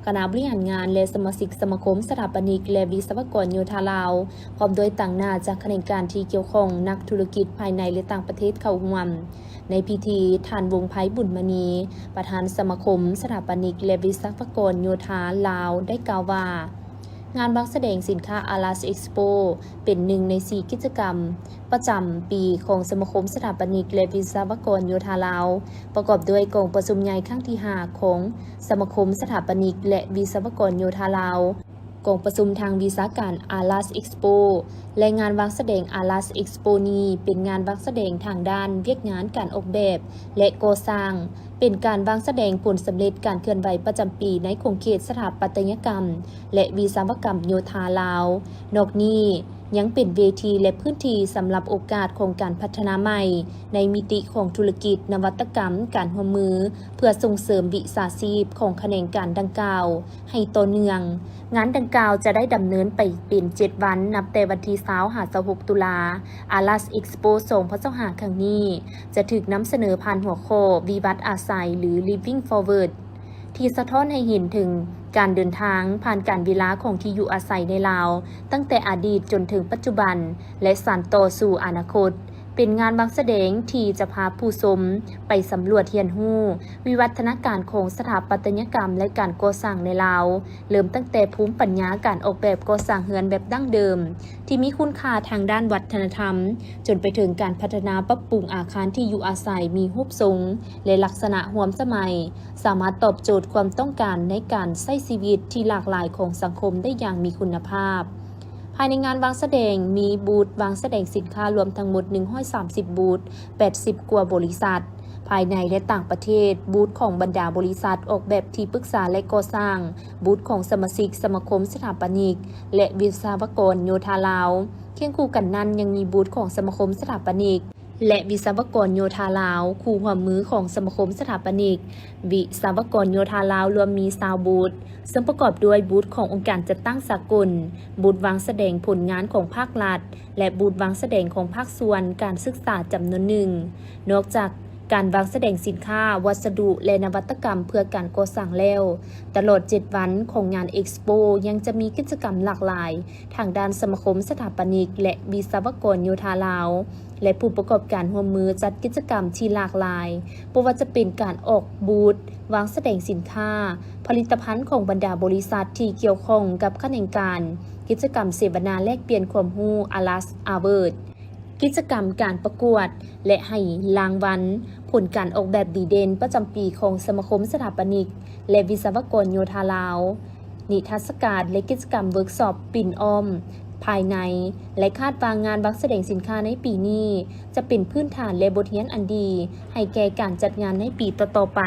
ຄະນະບໍລິຫານງານ ແລະ ສະມາຊິກສະມາຄົມສະຖາປະນິກ ແລະ ວິສະວະກອນໂຍທາລາວ, ພ້ອມດ້ວຍຕາງໜ້າຈາກຂະແໜງການທີ່ກ່ຽວຂ້ອງ, ນັກທຸລະກິດພາຍໃນ ແລະ ຕ່າງປະເທດເຂົ້າຮ່ວມ. ໃນພິທີ, ທ່ານ ວົງໄພ ບຸນມະນີ, ປະທານສະມາຄົມສະຖາປະນິກ ແລະ ວິສະວະກອນໂຍທາລາວ ໄດ້ກ່າວວ່າ, ງານວາງສະແດງສິນຄ້າ Alas Expo ເປັນໜຶ່ງໃນສີ່ກິດຈະກຳປະຈຳປີຂອງສະມາຄົມສະຖາປະນິກ ແລະ ວິສະວະກອນໂຍທາລາວ, ປະກອບດ້ວຍກອງປະຊຸມໃຫຍ່ຄັ້ງທີຫ້າຂອງສະມາຄົມສະຖາປະນິກ ແລະ ວິສະວະກອນໂຍທາລາວ, ກອງປະຊຸມທາງວິຊາການ Alas Expo ແລະ ງານວາງສະແດງ Alas Expo ນີ້ເປັນງານວາງສະແດງທາງດ້ານວຽກງານການອອກແບບ ແລະ ກໍ່ສ້າງ, ເປັນການວາງສະແດງຜົນສຳເລັດການເຄື່ອນໄຫວປະຈຳປີໃນຂົງເຂດສະຖາປັດຕະຍະກຳ ແລະ ວິສະວະກຳໂຍທາລາວ. ນອກນີ້ຍັງເປັນເວທີ ແລະ ພື້ນທີ່ສຳລັບໂອກາດຂອງການພັດທະນາໃໝ່ໃນມິຕິຂອງທຸລະກິດ, ນະວັດຕະກຳ, ການຮ່ວມມື ເພື່ອສົ່ງເສີມວິຊາຊີບຂອງຂະແໜງການດັ່ງກ່າວໃຫ້ຕໍ່ເນື່ອງ. ງານດັ່ງກ່າວຈະໄດ້ດຳເນີນໄປເປັນເຈັດວັນ, ນັບແຕ່ວັນທີຊາວ ຫາ ຊາວຫົກ ຕຸລາ. Alas Expo ສອງພັນຊາວຫ້າ ຄັ້ງນີ້ ຈະຖືກນຳສະເໜີຜ່ານຫົວຂໍ້ ວິວັດອາໄສ ຫຼື Living Forward ທີ່ສະທ້ອນໃຫ້ເຫັນເຖິງການເດີນທາງຜ່ານການເວລາຂອງທີ່ຢູ່ອາໄສໃນລາວ, ຕັ້ງແຕ່ອະດີດຈົນເຖິງປັດຈຸບັນ ແລະ ສານຕໍ່ສູ່ອະນາຄົດ. ເປັນງານວາງສະແດງທີ່ຈະພາຜູ້ຊົມໄປສຳຫຼວດຮຽນຮູ້ວິວັດທະນາການຂອງສະຖາປັດຕະຍະກຳ ແລະ ການກໍ່ສ້າງໃນລາວ, ເລີ່ມຕັ້ງແຕ່ພູມປັນຍາການອອກແບບກໍ່ສ້າງເຮືອນແບບດັ້ງເດີມ ທີ່ມີຄຸນຄ່າທາງດ້ານວັດທະນະທຳ, ຈົນໄປເຖິງການພັດທະນາປັບປຸງອາຄານທີ່ຢູ່ອາໄສມີຮູບຊົງ ແລະ ລັກສະນະຮ່ວມສະໄໝ, ສາມາດຕອບໂຈດຄວາມຕ້ອງການໃນການໃຊ້ຊີວິດທີ່ຫຼາກຫຼາຍຂອງສັງຄົມໄດ້ຢ່າງມີຄຸນນະພາບ. ພາຍໃນງານວາງສະແດງມີບູດວາງສະແດງສິນຄ້າລວມທັງໝົດໜຶ່ງຮ້ອຍສາມສິບບູດ, ແປດສິບກວ່າບໍລິສັດ ພາຍໃນ ແລະ ຕ່າງປະເທດ, ບູດຂອງບັນດາບໍລິສັດອອກແບບທີ່ປຶກສາ ແລະ ກໍ່ສ້າງ, ບູດຂອງສະມາຊິກສະມາຄົມສະຖາປະນິກ ແລະ ວິສະວະກອນໂຍທາລາວ. ຄຽງຄູ່ກັນນັ້ນຍັງມີບູດຂອງສະມາຄົມສະຖາປະນິກ ແລະ ວິສະວະກອນໂຍທາລາວ, ຄູ່ຮ່ວມມືຂອງສະມາຄົມສະຖາປະນິກ, ວິສະວະກອນໂຍທາລາວ ລວມມີຊາວບູດ, ເຊິ່ງປະກອບດ້ວຍບູດຂອງອົງການຈັດຕັ້ງສາກົນ, ບູດວາງສະແດງຜົນງານຂອງພາກລັດ ແລະ ບູດວາງສະແດງຂອງພາກສ່ວນການສຶກສາຈຳນວນໜຶ່ງ. ນອກຈາກການວາງສະແດງສິນຄ້າ, ວັດສະດຸ ແລະ ນະວັດຕະກຳເພື່ອການກໍ່ສ້າງແລ້ວ, ຕະຫຼອດເຈັດວັນຂອງງານ Expo ຍັງຈະມີກິດຈະກຳຫຼາກຫຼາຍ ທາງດ້ານສະມາຄົມສະຖາປະນິກ ແລະ ວິສະວະກອນໂຍທາລາວ ແລະ ຜູ້ປະກອບການຮ່ວມມືຈັດກິດຈະກຳທີ່ຫຼາກຫຼາຍ, ບໍ່ວ່າຈະເປັນການອອກບູດ, ວາງສະແດງສິນຄ້າ, ຜະລິດຕະພັນຂອງບັນດາບໍລິສັດທີ່ກ່ຽວຂ້ອງກັບຂະແໜງການ, ກິດຈະກຳເສວະນາແລກປ່ຽນຄວາມຮູ້ Alas Award, ກິດຈະກຳການປະກວດ ແລະ ໃຫ້ລາງວັນຜົນການອອກແບບດີເດັ່ນປະຈຳປີຂອງສະມາຄົມສະຖາປະນິກ ແລະ ວິສະວະກອນໂຍທາລາວ, ນິທັດສະການ ແລະ ກິດຈະກຳເວີກຊອບປິ່ນອ້ອມພາຍໃນ ແລະ ຄາດວ່າງານວາງສະແດງສິນຄ້າໃນປີນີ້ຈະເປັນພື້ນຖານ ແລະ ບົດຮຽນອັນດີໃຫ້ແກ່ການຈັດງານໃນປີຕໍ່ໆໄປ.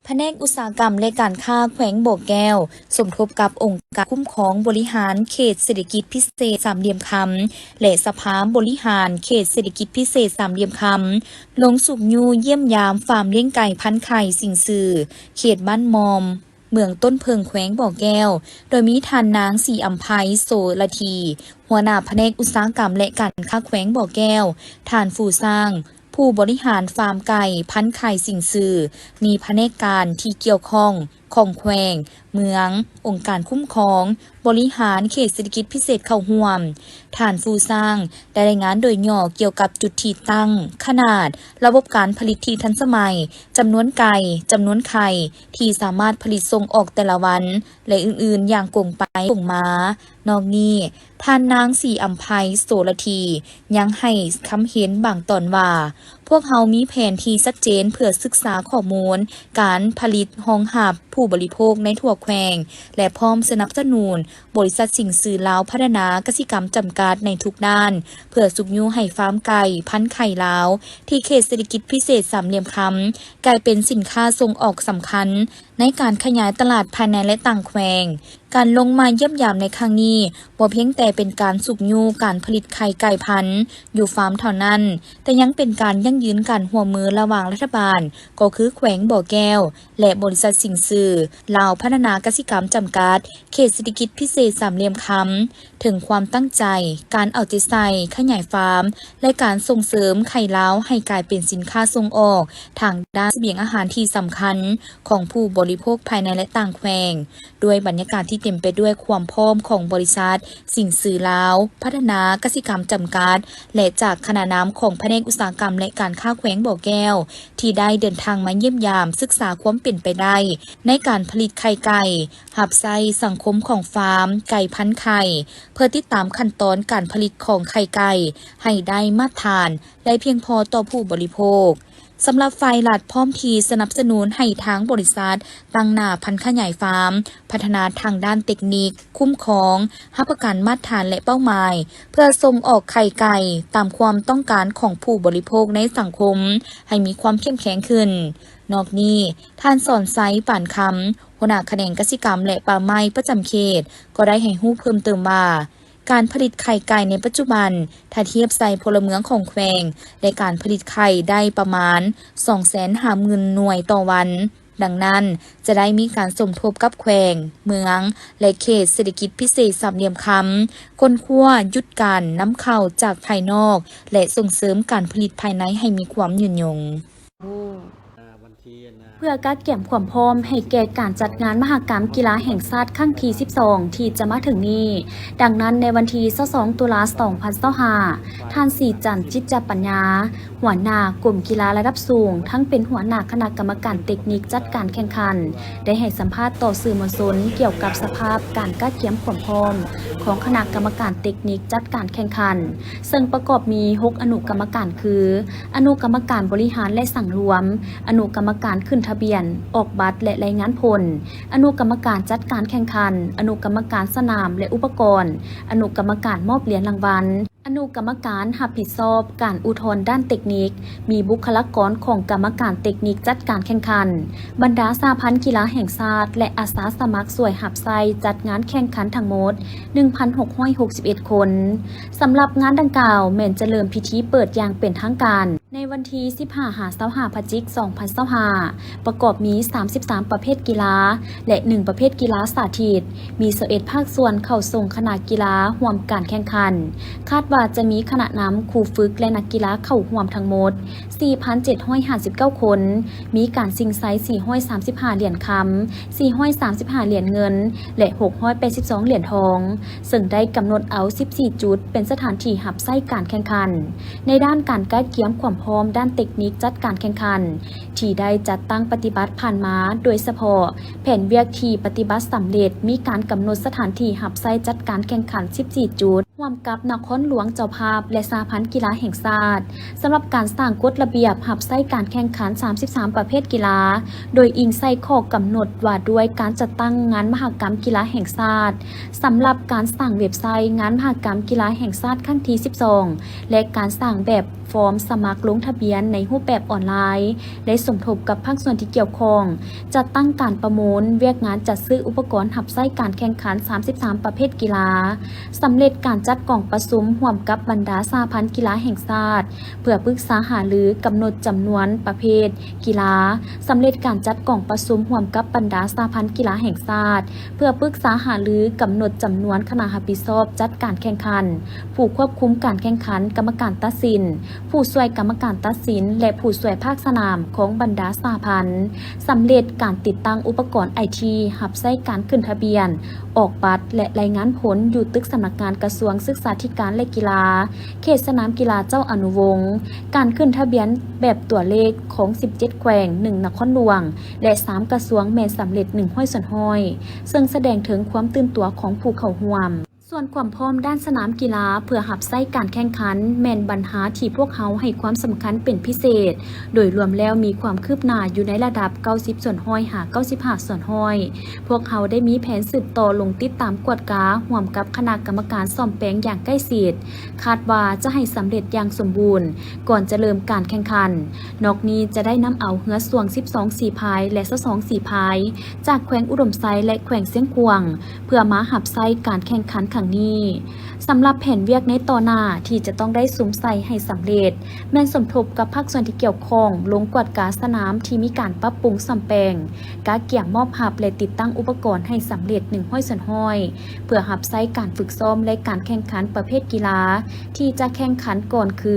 ພະແນກອຸດສາຫະກຳ ແລະ ການຄ້າແຂວງບໍ່ແກ້ວ ສົມທົບກັບອົງການຄຸ້ມຄອງບໍລິຫານເຂດເສດຖະກິດພິເສດສາມຫຼ່ຽມຄຳ ແລະ ສະພາບໍລິຫານເຂດເສດຖະກິດພິເສດສາມຫຼ່ຽມຄຳ ລົງຊຸກຍູ້ຢ້ຽມຢາມຟາມລ້ຽງໄກ່ພັນໄຂ່ສິງຊື່ ເຂດບ້ານມອມ ເມືອງຕົ້ນເຜິ້ງ ແຂວງບໍ່ແກ້ວ, ໂດຍມີທ່ານນາງ ສີອຳໄພ ໂສລະທີ ຫົວໜ້າພະແນກອຸດສາຫະກຳ ແລະ ການຄ້າແຂວງບໍ່ແກ້ວ, ທ່ານ ຟູຊ້າງ ຜູ້ບໍລິຫານຟາມໄກ່ພັນໄຂ່ສິງຊື່, ມີພະແນກການທີ່ກ່ຽວຂ້ອງຂອງແຂວງ, ເມືອງ, ອົງການຄຸ້ມຄອງບໍລິຫານເຂດເສດຖະກິດພິເສດເຂົ້າຮ່ວມ. ທ່ານ ຟູຊ້າງ ໄດ້ລາຍງານໂດຍຫຍໍ້ກ່ຽວກັບຈຸດທີ່ຕັ້ງ, ຂະໜາດ, ລະບົບການຜະລິດທີ່ທັນສະໄໝ, ຈຳນວນໄກ່, ຈຳນວນໄຂ່ທີ່ສາມາດຜະລິດສົ່ງອອກແຕ່ລະວັນ ແລະ ອື່ນໆ ຢ່າງກົງໄປກົງມາ. ນອກນີ້, ທ່ານນາງ ສີອຳໄພ ໂສລະທີ ຍັງໃຫ້ຄຳເຫັນບາງຕອນວ່າ, ພວກເຮົາມີແຜນທີ່ຊັດເຈນເພື່ອສຶກສາຂໍ້ມູນການຜະລິດຮອງຮັບຜູ້ບໍລິໂພກໃນທົ່ວແຂວງ ແລະ ພ້ອມສະໜັບສະໜູນ ບໍລິສັດສິງຊື່ລາວພັດທະນາກະສິກຳຈຳກັດໃນທຸກດ້ານ ເພື່ອຊຸກຍູ້ໃຫ້ຟາມໄກ່ພັນໄຂ່ລາວ ທີ່ເຂດເສດຖະກິດພິເສດສາມຫຼ່ຽມຄຳ ກາຍເປັນສິນຄ້າສົ່ງອອກສຳຄັນໃນການຂະຫຍາຍຕະຫຼາດພາຍໃນ ແລະ ຕ່າງແຂວງ. ການລົງມາຢ້ຽມຢາມໃນຄັ້ງນີ້ ບໍ່ພຽງແຕ່ເປັນການຊຸກຍູ້ການຜະລິດໄຂ່ໄກ່ພັນຢູ່ຟາມເທົ່ານັ້ນ, ແຕ່ຍັງເປັນການຢັ້ງຢືນການຮ່ວມມືລະຫວ່າງລັດຖະບານ, ກໍຄືແຂວງບໍ່ແກ້ວ ແລະ ບໍລິສັດສິງຊື່ລາວພັດທະນາກະສິກຳຈຳກັດ ເຂດເສດຖະກິດພິເສດສາມຫຼ່ຽມຄຳ ເຖິງຄວາມຕັ້ງໃຈ, ການເອົາໃຈໃສ່ຂະຫຍາຍຟາມ ແລະ ການສົ່ງເສີມໄຂ່ລາວໃຫ້ກາຍເປັນສິນຄ້າສົ່ງອອກທາງດ້ານສະບຽງອາຫານທີ່ສຳຄັນຂອງຜູ້ບໍລິໂພກພາຍໃນ ແລະ ຕ່າງແຂວງ. ດ້ວຍບັນຍາກາດທີ່ເຕັມໄປດ້ວຍຄວາມພ້ອມຂອງບໍລິສັດສິງຊື່ລາວພັດທະນາກະສິກຳຈຳກັດ ແລະ ຈາກຄະນະນຳຂອງພະແນກອຸດສາຫະກຳ ແລະ ການຄ້າແຂວງບໍ່ແກ້ວ ທີ່ໄດ້ເດີນທາງມາຢ້ຽມຢາມສຶກສາຄວາມເປັນໄປໄດ້ໃນການຜະລິດໄຂ່ໄກ່ ຮັບໃຊ້ສັງຄົມຂອງຟາມໄກ່ພັນໄຂ່ ເພື່ອຕິດຕາມຂັ້ນຕອນການຜະລິດຂອງໄຂ່ໄກ່ໃຫ້ໄດ້ມາດຖານ ແລະ ພຽງພໍຕໍ່ຜູ້ບໍລິໂພກ. ສຳລັບຝ່າຍລັດ ພ້ອມທີ່ສະໜັບສະໜູນໃຫ້ທາງບໍລິສັດຕັ້ງໜ້າພັນຂະຫຍາຍຟາມ, ພັດທະນາທາງດ້ານເຕັກນິກ, ຄຸ້ມຄອງ, ຮັບປະກັນມາດຖານ ແລະ ເປົ້າໝາຍ ເພື່ອສົ່ງອອກໄຂ່ໄກ່ຕາມຄວາມຕ້ອງການຂອງຜູ້ບໍລິໂພກໃນສັງຄົມໃຫ້ມີຄວາມເຂັ້ມແຂງຂຶ້ນ. ນອກນີ້, ທ່ານ ສອນໄຊ ປານຄຳ ຫົວໜ້າຂະແໜງກະສິກຳ ແລະ ປ່າໄມ້ປະຈຳເຂດ ກໍໄດ້ໃຫ້ຮູ້ເພີ່ມເຕີມວ່າ ການຜະລິດໄຂ່ໄກ່ໃນປັດຈຸບັນ ຖ້າທຽບໃສ່ພົນລະເມືອງຂອງແຂວງ ແລະ ການຜະລິດໄຂ່ໄດ້ປະມານສອງແສນຫ້າໝື່ນໜ່ວຍຕໍ່ວັນ. ດັ່ງນັ້ນ, ຈະໄດ້ມີການສົມທົບກັບແຂວງ, ເມືອງ ແລະ ເຂດເສດຖະກິດພິເສດສາມຫຼ່ຽມຄຳ, ຄົ້ນຄວ້າຢຸດການນຳເຂົ້າຈາກພາຍນອກ ແລະ ສົ່ງເສີມການຜະລິດພາຍໃນໃຫ້ມີຄວາມຍືນຍົງ. ເພື່ອກະກຽມຄວາມພ້ອມໃຫ້ແກ່ການຈັດງານມະຫະກຳກິລາແຫ່ງຊາດຄັ້ງທີສິບສອງ ທີ່ຈະມາເຖິງນີ້. ດັ່ງນັ້ນ, ໃນວັນທີຊາວສອງ ຕຸລາ ສອງພັນຊາວຫ້າ ທ່ານ ສີຈັນ ຈິດຈະປັນຍາ ຫົວໜ້າກົມກິລາລະດັບສູງ, ທັງເປັນຫົວໜ້າຄະນະກຳມະການເຕັກນິກຈັດການແຂ່ງຂັນ, ໄດ້ໃຫ້ສຳພາດຕໍ່ສື່ມວນຊົນກ່ຽວກັບສະພາບການກະກຽມຄວາມພ້ອມຂອງຄະນະກຳມະການເຕັກນິກຈັດການແຂ່ງຂັນ, ເຊິ່ງປະກອບມີຫົກອະນຸກຳມະການຄື ອະນຸກຳມະການບໍລິຫານ ແລະ ສັງລວມ, ອະນຸກຳມະການຂຶ້ນທະບຽນ, ອອກບັດ ແລະ ລາຍງານຜົນ, ອະນຸກຳມະການຈັດການແຂ່ງຂັນ, ອະນຸກຳມະການສະໜາມ ແລະ ອຸປະກອນ, ອະນຸກຳມະການມອບຫຼຽນລາງວັນ, ອະນຸກຳມະການຮັບຜິດຊອບການອຸທອນດ້ານເຕັກນິກ, ມີບຸກຄະລາກອນຂອງກຳມະການເຕັກນິກຈັດການແຂ່ງຂັນ, ບັນດາສະຫະພັນກິລາແຫ່ງຊາດ ແລະ ອາສາສະໝັກຊ່ວຍຮັບໃຊ້ຈັດງານແຂ່ງຂັນທັງໝົດ ໜຶ່ງພັນຫົກຮ້ອຍຫົກສິບເອັດຄົນ. ສຳລັບງານດັ່ງກ່າວແມ່ນຈະເລີ່ມພິທີເປີດຢ່າງເປັນທາງການໃນວັນທີສິບຫ້າ ຫາ ຊາວຫ້າ ພະຈິກ ສອງພັນຊາວຫ້າ ປະກອບມີສາມສິບສາມປະເພດກິລາ ແລະ ໜຶ່ງປະເພດກິລາສາທິດ, ມີຊາວເອັດພາກສ່ວນເຂົ້າຊົມຄະນະກິລາຮ່ວມການແຂ່ງຂັນ. ຄາດວ່າຈະມີຄະນະນຳ, ຄູຝຶກ ແລະ ນັກກິລາເຂົ້າຮ່ວມທັງໝົດ ສີ່ພັນເຈັດຮ້ອຍຫ້າສິບເກົ້າຄົນ, ມີການຊິງໄຊ ສີ່ຮ້ອຍສາມສິບຫ້າຫຼຽນຄຳ, ສີ່ຮ້ອຍສາມສິບຫ້າຫຼຽນເງິນ ແລະ ຫົກຮ້ອຍແປດສິບສອງຫຼຽນທອງ, ເຊິ່ງໄດ້ກຳນົດເອົາສິບສີ່ຈຸດເປັນສະຖານທີ່ຮັບໃຊ້ການແຂ່ງຂັນ. ໃນດ້ານການກະກຽມຄວາມພ້ອມດ້ານເຕັກນິກຈັດການແຂ່ງຂັນ ທີ່ໄດ້ຈັດຕັ້ງປະຕິບັດຜ່ານມາ, ໂດຍສະເພາະແຜນວຽກທີ່ປະຕິບັດສຳເລັດ ມີການກຳນົດສະຖານທີ່ຮັບໃຊ້ຈັດການແຂ່ງຂັນສິບສີ່ຈຸດ ຮ່ວມກັບນະຄອນຫຼວງເຈົ້າພາບ ແລະ ສະຫະພັນກິລາແຫ່ງຊາດ. ສຳລັບການສ້າງກົດລະບຽບຮັບໃຊ້ການແຂ່ງຂັນສາມສິບສາມປະເພດກິລາ ໂດຍອີງໃສ່ຂໍ້ກຳນົດວ່າດ້ວຍການຈັດຕັ້ງງານມະຫະກຳກິລາແຫ່ງຊາດ, ສຳລັບການສ້າງເວັບໄຊງານມະຫະກຳກິລາແຫ່ງຊາດຄັ້ງທີສິບສອງ ແລະ ການສ້າງແບບຟອມສະໝັກລົງທະບຽນໃນຮູບແບບອອນລາຍ, ໄດ້ສົມທົບກັບພາກສ່ວນທີ່ກ່ຽວຂ້ອງ ຈັດຕັ້ງການປະມູນວຽກງານຈັດຊື້ອຸປະກອນຮັບໃຊ້ການແຂ່ງຂັນສາມສິບສາມປະເພດກິລາ, ສຳເລັດການຈັດກອງປະຊຸມຮ່ວມກັບບັນດາສະຫະພັນກິລາແຫ່ງຊາດ ເພື່ອປຶກສາຫາລືກຳນົດຈຳນວນປະເພດກິລາ, ສຳເລັດການຈັດກອງປະຊຸມຮ່ວມກັບບັນດາສະຫະພັນກິລາແຫ່ງຊາດ ເພື່ອປຶກສາຫາລືກຳນົດຈຳນວນຄະນະຮັບຜິດຊອບຈັດການແຂ່ງຂັນ, ຜູ້ຄວບຄຸມການແຂ່ງຂັນ, ກຳມະການຕັດສິນ, ຜູ້ຊ່ວຍກຳມະການຕັດສິນ ແລະ ຜູ້ຊ່ວຍພາກສະໜາມຂອງບັນດາສະຫະພັນ, ສຳເລັດການຕິດຕັ້ງອຸປະກອນໄອທີຮັບໃຊ້ການຂຶ້ນທະບຽນ, ອອກບັດ ແລະ ລາຍງານຜົນຢູ່ຕຶກສຳນັກງານກະຊວງສຶກສາທິການ ແລະ ກິລາ, ເຂດສະໜາມກິລາເຈົ້າອະນຸວົງ. ການຂຶ້ນທະບຽນແບບຕົວເລກຂອງສິບເຈັດແຂວງ, ໜຶ່ງນະຄອນຫຼວງ ແລະ ສາມກະຊວງແມ່ນສຳເລັດໜຶ່ງຮ້ອຍສ່ວນຮ້ອຍ, ເຊິ່ງສະແດງເຖິງຄວາມຕື່ນຕົວຂອງຜູ້ເຂົ້າຮ່ວມ. ສ່ວນຄວາມພ້ອມດ້ານສະໜາມກິລາເພື່ອຮັບໃຊ້ການແຂ່ງຂັນ ແມ່ນບັນຫາທີ່ພວກເຮົາໃຫ້ຄວາມສຳຄັນເປັນພິເສດ, ໂດຍລວມແລ້ວມີຄວາມຄືບໜ້າຢູ່ໃນລະດັບເກົ້າສິບສ່ວນຮ້ອຍຫາເກົ້າສິບຫ້າສ່ວນຮ້ອຍ. ພວກເຮົາໄດ້ມີແຜນສືບຕໍ່ລົງຕິດຕາມກວດກາຮ່ວມກັບຄະນະກຳມະການສ້ອມແປງຢ່າງໃກ້ຊິດ, ຄາດວ່າຈະໃຫ້ສຳເລັດຢ່າງສົມບູນກ່ອນຈະເລີ່ມການແຂ່ງຂັນ. ນອກນີ້ຈະໄດ້ນຳເອົາເຮືອຊ່ວງສິບສອງສີພາຍ ແລະ ຊາວສອງສີພາຍ ຈາກແຂວງອຸດົມໄຊ ແລະ ແຂວງຊຽງຂວາງ ເພື່ອມາຮັບໃຊ້ການແຂ່ງຂັນຄັ້ງນີ້. ສຳລັບແຜນວຽກໃນຕໍ່ໜ້າທີ່ຈະຕ້ອງໄດ້ສຸມໃສ່ໃຫ້ສຳເລັດ ແມ່ນສົມທົບກັບພາກສ່ວນທີ່ກ່ຽວຂ້ອງ ລົງກວດກາສະໜາມທີ່ມີການປັບປຸງສ້ອມແປງ, ກະກຽມມອບຮັບ ແລະ ຕິດຕັ້ງອຸປະກອນໃຫ້ສຳເລັດໜຶ່ງຮ້ອຍສ່ວນຮ້ອຍ ເພື່ອຮັບໃຊ້ການຝຶກຊ້ອມ ແລະ ການແຂ່ງຂັນປະເພດກິລາທີ່ຈະແຂ່ງຂັນກ່ອນຄື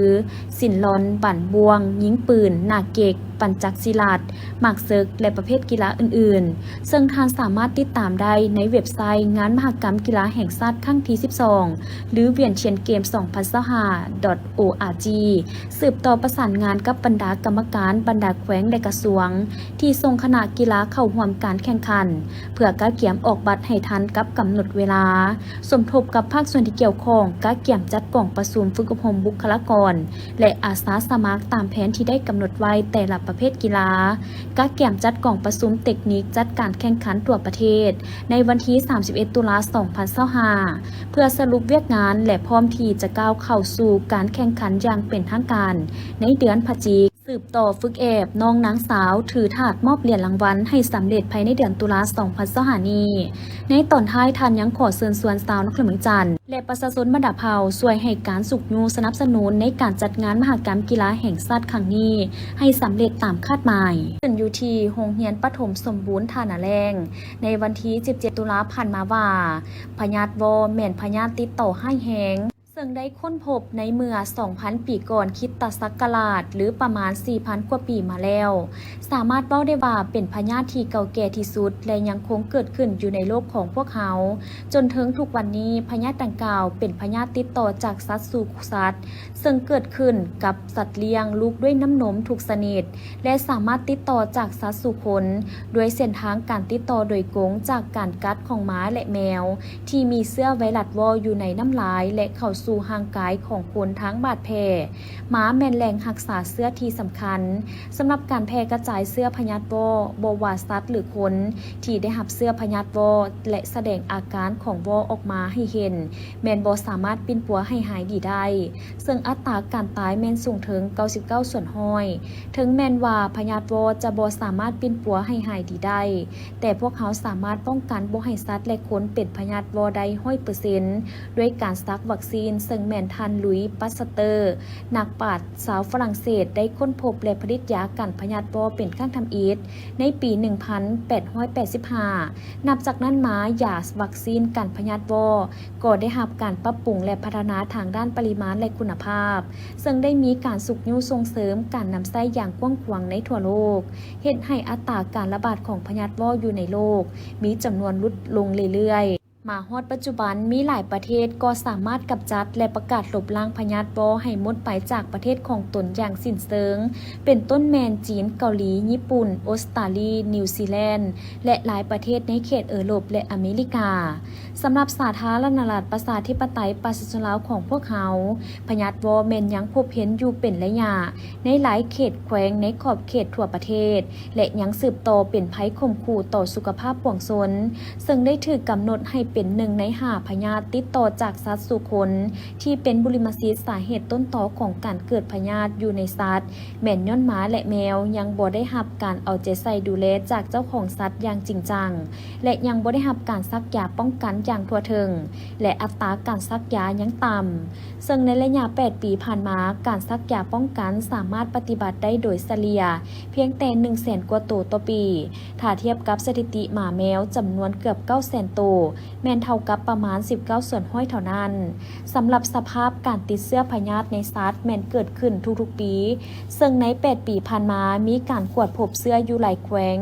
ສິນລອນ, ບັນບ້ວງ, ຍິງປືນ, ໜາເກັກ, ປັ່ນຈັກສີລັດ, ໝາກເສິກ ແລະ ປະເພດກິລາອື່ນໆ, ເຊິ່ງທ່ານສາມາດຕິດຕາມໄດ້ໃນເວັບໄຊງານມະຫະກຳກິລາແຫ່ງຊາດຄັ້ງທີສິບສອງ ຫຼື Vientiane Games ສອງພັນຊາວຫ້າ ດອດ ໂອອາຈີ ສືບຕໍ່ປະສານງານກັບບັນດາກຳມະການບັນດາແຂວງ ແລະ ກະຊວງ ທີ່ສົ່ງຄະນະກິລາເຂົ້າຮ່ວມການແຂ່ງຂັນ ເພື່ອກະກຽມອອກບັດໃຫ້ທັນກັບກຳນົດເວລາ, ສົມທົບກັບພາກສ່ວນທີ່ກ່ຽວຂ້ອງ ກະກຽມຈັດກອງປະຊຸມຝຶກອົບຮົມບຸກຄະລາກອນ ແລະ ອາສາສະໝັກຕາມແຜນທີ່ໄດ້ກຳນົດໄວ້ແຕ່ລະປະເພດກິລາ, ກະກຽມຈັດກອງປະຊຸມເຕັກນິກຈັດການແຂ່ງຂັນທົ່ວປະເທດ ໃນວັນທີສາມສິບເອັດ ຕຸລາ ສອງພັນຊາວຫ້າ ເພື່ອສະຫຼຸບວຽກງານ ແລະ ພ້ອມທີ່ຈະກ້າວເຂົ້າສູ່ການແຂ່ງຂັນຢ່າງເປັນທາງການໃນເດືອນພະຈິກ. ສືບຕໍ່ຝຶກແອບນ້ອງນາງສາວຖືຖາດມອບຫຼຽນລາງວັນໃຫ້ສຳເລັດພາຍໃນເດືອນຕຸລາ ສອງພັນຊາວຫ້ານີ້. ໃນຕອນທ້າຍ ທ່ານຍັງຂໍເຊີນຊວນຊາວນະຄອນຫຼວງວຽງຈັນ ແລະ ປະຊາຊົນບັນດາເຜົ່າຊ່ວຍໃຫ້ການຊຸກຍູ້ສະໜັບສະໜູນໃນການຈັດງານມະຫະກຳກິລາແຫ່ງຊາດຄັ້ງນີ້ໃຫ້ສຳເລັດຕາມຄາດໝາຍ. ຂຶ້ນຢູ່ທີ່ໂຮງຮຽນປະຖົມສົມບູນທ່ານາແລ້ງ ໃນວັນທີສິບເຈັດ ຕຸລາຜ່ານມາວ່າ ພະຍາດວໍ້ແມ່ນພະຍາດຕິດຕໍ່ຮ້າຍແຮງ ເຊິ່ງໄດ້ຄົ້ນພົບໃນເມື່ອສອງພັນປີກ່ອນຄຣິສຕະສັກກະລາດ ຫຼື ປະມານສີ່ພັນກວ່າປີມາແລ້ວ, ສາມາດເວົ້າໄດ້ວ່າເປັນພະຍາດທີ່ເກົ່າແກ່ທີ່ສຸດ ແລະ ຍັງຄົງເກີດຂຶ້ນຢູ່ໃນໂລກຂອງພວກເຮົາ. ຈົນເຖິງທຸກວັນນີ້, ພະຍາດດັ່ງກ່າວເປັນພະຍາດຕິດຕໍ່ຈາກສັດສູ່ສັດ, ເຊິ່ງເກີດຂຶ້ນກັບສັດລ້ຽງລູກດ້ວຍນ້ຳນົມທຸກຊະນິດ ແລະ ສາມາດຕິດຕໍ່ຈາກສັດສູ່ຄົນ ດ້ວຍເສັ້ນທາງການຕິດຕໍ່ໂດຍກົງຈາກການກັດຂອງໝາ ແລະ ແມວ ທີ່ມີເຊື້ອໄວຣັສວໍ້ຢູ່ໃນນ້ຳລາຍ ແລະ ເຂົ້າສູ່ຮ່າງກາຍຂອງຄົນທາງບາດແຜ. ໝາແມ່ນແຫຼ່ງຮັກສາເຊື້ອທີ່ສຳຄັນສຳລັບການແຜ່ກະຈາຍເຊື້ອພະຍາດວໍ້, ບໍ່ວ່າສັດ ຫຼື ຄົນທີ່ໄດ້ຮັບເຊື້ອພະຍາດວໍ້ ແລະ ສະແດງອາການຂອງວໍ້ອອກມາໃຫ້ເຫັນ ແມ່ນບໍ່ສາມາດປິ່ນປົວໃຫ້ຫາຍດີໄດ້, ເຊິ່ງອັດຕາການຕາຍແມ່ນສູງເຖິງເກົ້າສິບເກົ້າສ່ວນຮ້ອຍ. ເຖິງແມ່ນວ່າພະຍາດວໍ້ຈະບໍ່ສາມາດປິ່ນປົວໃຫ້ຫາຍດີໄດ້, ແຕ່ພວກເຮົາສາມາດປ້ອງກັນບໍ່ໃຫ້ສັດ ແລະ ຄົນເປັນພະຍາດວໍ້ໄດ້ຮ້ອຍເປີເຊັນ ດ້ວຍການສັກວັກຊີນ, ເຊິ່ງແມ່ນທ່ານ ລຸຍ ປາສເຕີ ນັກປາດຊາວຝຣັ່ງເສດ ໄດ້ຄົ້ນພົບ ແລະ ຜະລິດຢາກັນພະຍາດວໍ້ເປັນຄັ້ງທຳອິດໃນປີໜຶ່ງພັນແປດຮ້ອຍແປດສິບຫ້າ. ນັບຈາກນັ້ນມາ, ຢາວັກຊີນກັນພະຍາດວໍ້ ກໍໄດ້ຮັບການປັບປຸງ ແລະ ພັດທະນາທາງດ້ານປະລິມານ ແລະ ຄຸນນະພາບ, ເຊິ່ງໄດ້ມີການຊຸກຍູ້ສົ່ງເສີມການນຳໃຊ້ຢ່າງກວ້າງຂວາງໃນທົ່ວໂລກ, ເຮັດໃຫ້ອັດຕາການລະບາດຂອງພະຍາດວໍ້ຢູ່ໃນໂລກມີຈຳນວນຫຼຸດລົງເລື້ອຍໆ. ມາຮອດປັດຈຸບັນ, ມີຫຼາຍປະເທດກໍສາມາດກຳຈັດ ແລະ ປະກາດລົບລ້າງພະຍາດວໍ້ໃຫ້ໝົດໄປຈາກປະເທດຂອງຕົນຢ່າງສິ້ນເຊີງ, ເປັນຕົ້ນແມ່ນຈີນ, ເກົາຫຼີ, ຍີ່ປຸ່ນ, ອົດສະຕາລີ, ນິວຊີແລນ ແລະ ຫຼາຍປະເທດໃນເຂດເອີຣົບ ແລະ ອາເມລິກາ. ສຳລັບສາທາລະນະລັດປະຊາທິປະໄຕປະຊາຊົນລາວຂອງພວກເຮົາ, ພະຍາດວໍ້ແມ່ນຍັງພົບເຫັນຢູ່ເປັນໄລຍະໃນຫຼາຍເຂດແຂວງໃນຂອບເຂດທົ່ວປະເທດ ແລະ ຍັງສືບຕໍ່ເປັນໄພຂົ່ມຂູ່ຕໍ່ສຸຂະພາບປວງຊົນ, ເຊິ່ງໄດ້ຖືກກຳນົດໃຫ້ເປັນໜຶ່ງໃນຫ້າພະຍາດຕິດຕໍ່ຈາກສັດສູ່ຄົນ ທີ່ເປັນບຸລິມະສິດສາເຫດຕົ້ນຕໍຂອງການເກີດພະຍາດຢູ່ໃນສັດ ແມ່ນຍ້ອນໝາ ແລະ ແມວຍັງບໍ່ໄດ້ຮັບການເອົາໃຈໃສ່ດູແລຈາກເຈົ້າຂອງສັດຢ່າງຈິງຈັງ ແລະ ຍັງບໍ່ໄດ້ຮັບການສັກຢາປ້ອງກັນຢ່າງທົ່ວເຖິງ ແລະ ອັດຕາການສັກຢາຍັງຕ່ຳ, ເຊິ່ງໃນໄລຍະແປດປີຜ່ານມາ, ການສັກຢາປ້ອງກັນສາມາດປະຕິບັດໄດ້ໂດຍສະເລ່ຍພຽງແຕ່ໜຶ່ງແສນກວ່າໂຕຕໍ່ປີ, ຖ້າທຽບກັບສະຖິຕິໝາແມວຈຳນວນເກືອບເກົ້າແສນໂຕ, ແມ່ນເທົ່າກັບປະມານສິບເກົ້າສ່ວນຮ້ອຍເທົ່ານັ້ນ. ສຳລັບສະພາບການຕິດເຊື້ອພະຍາດໃນສັດແມ່ນເກີດຂຶ້ນທຸກໆປີ, ເຊິ່ງໃນແປດປີຜ່ານມາມີການກວດພົບເຊື້ອຢູ່ຫຼາຍແຂວງ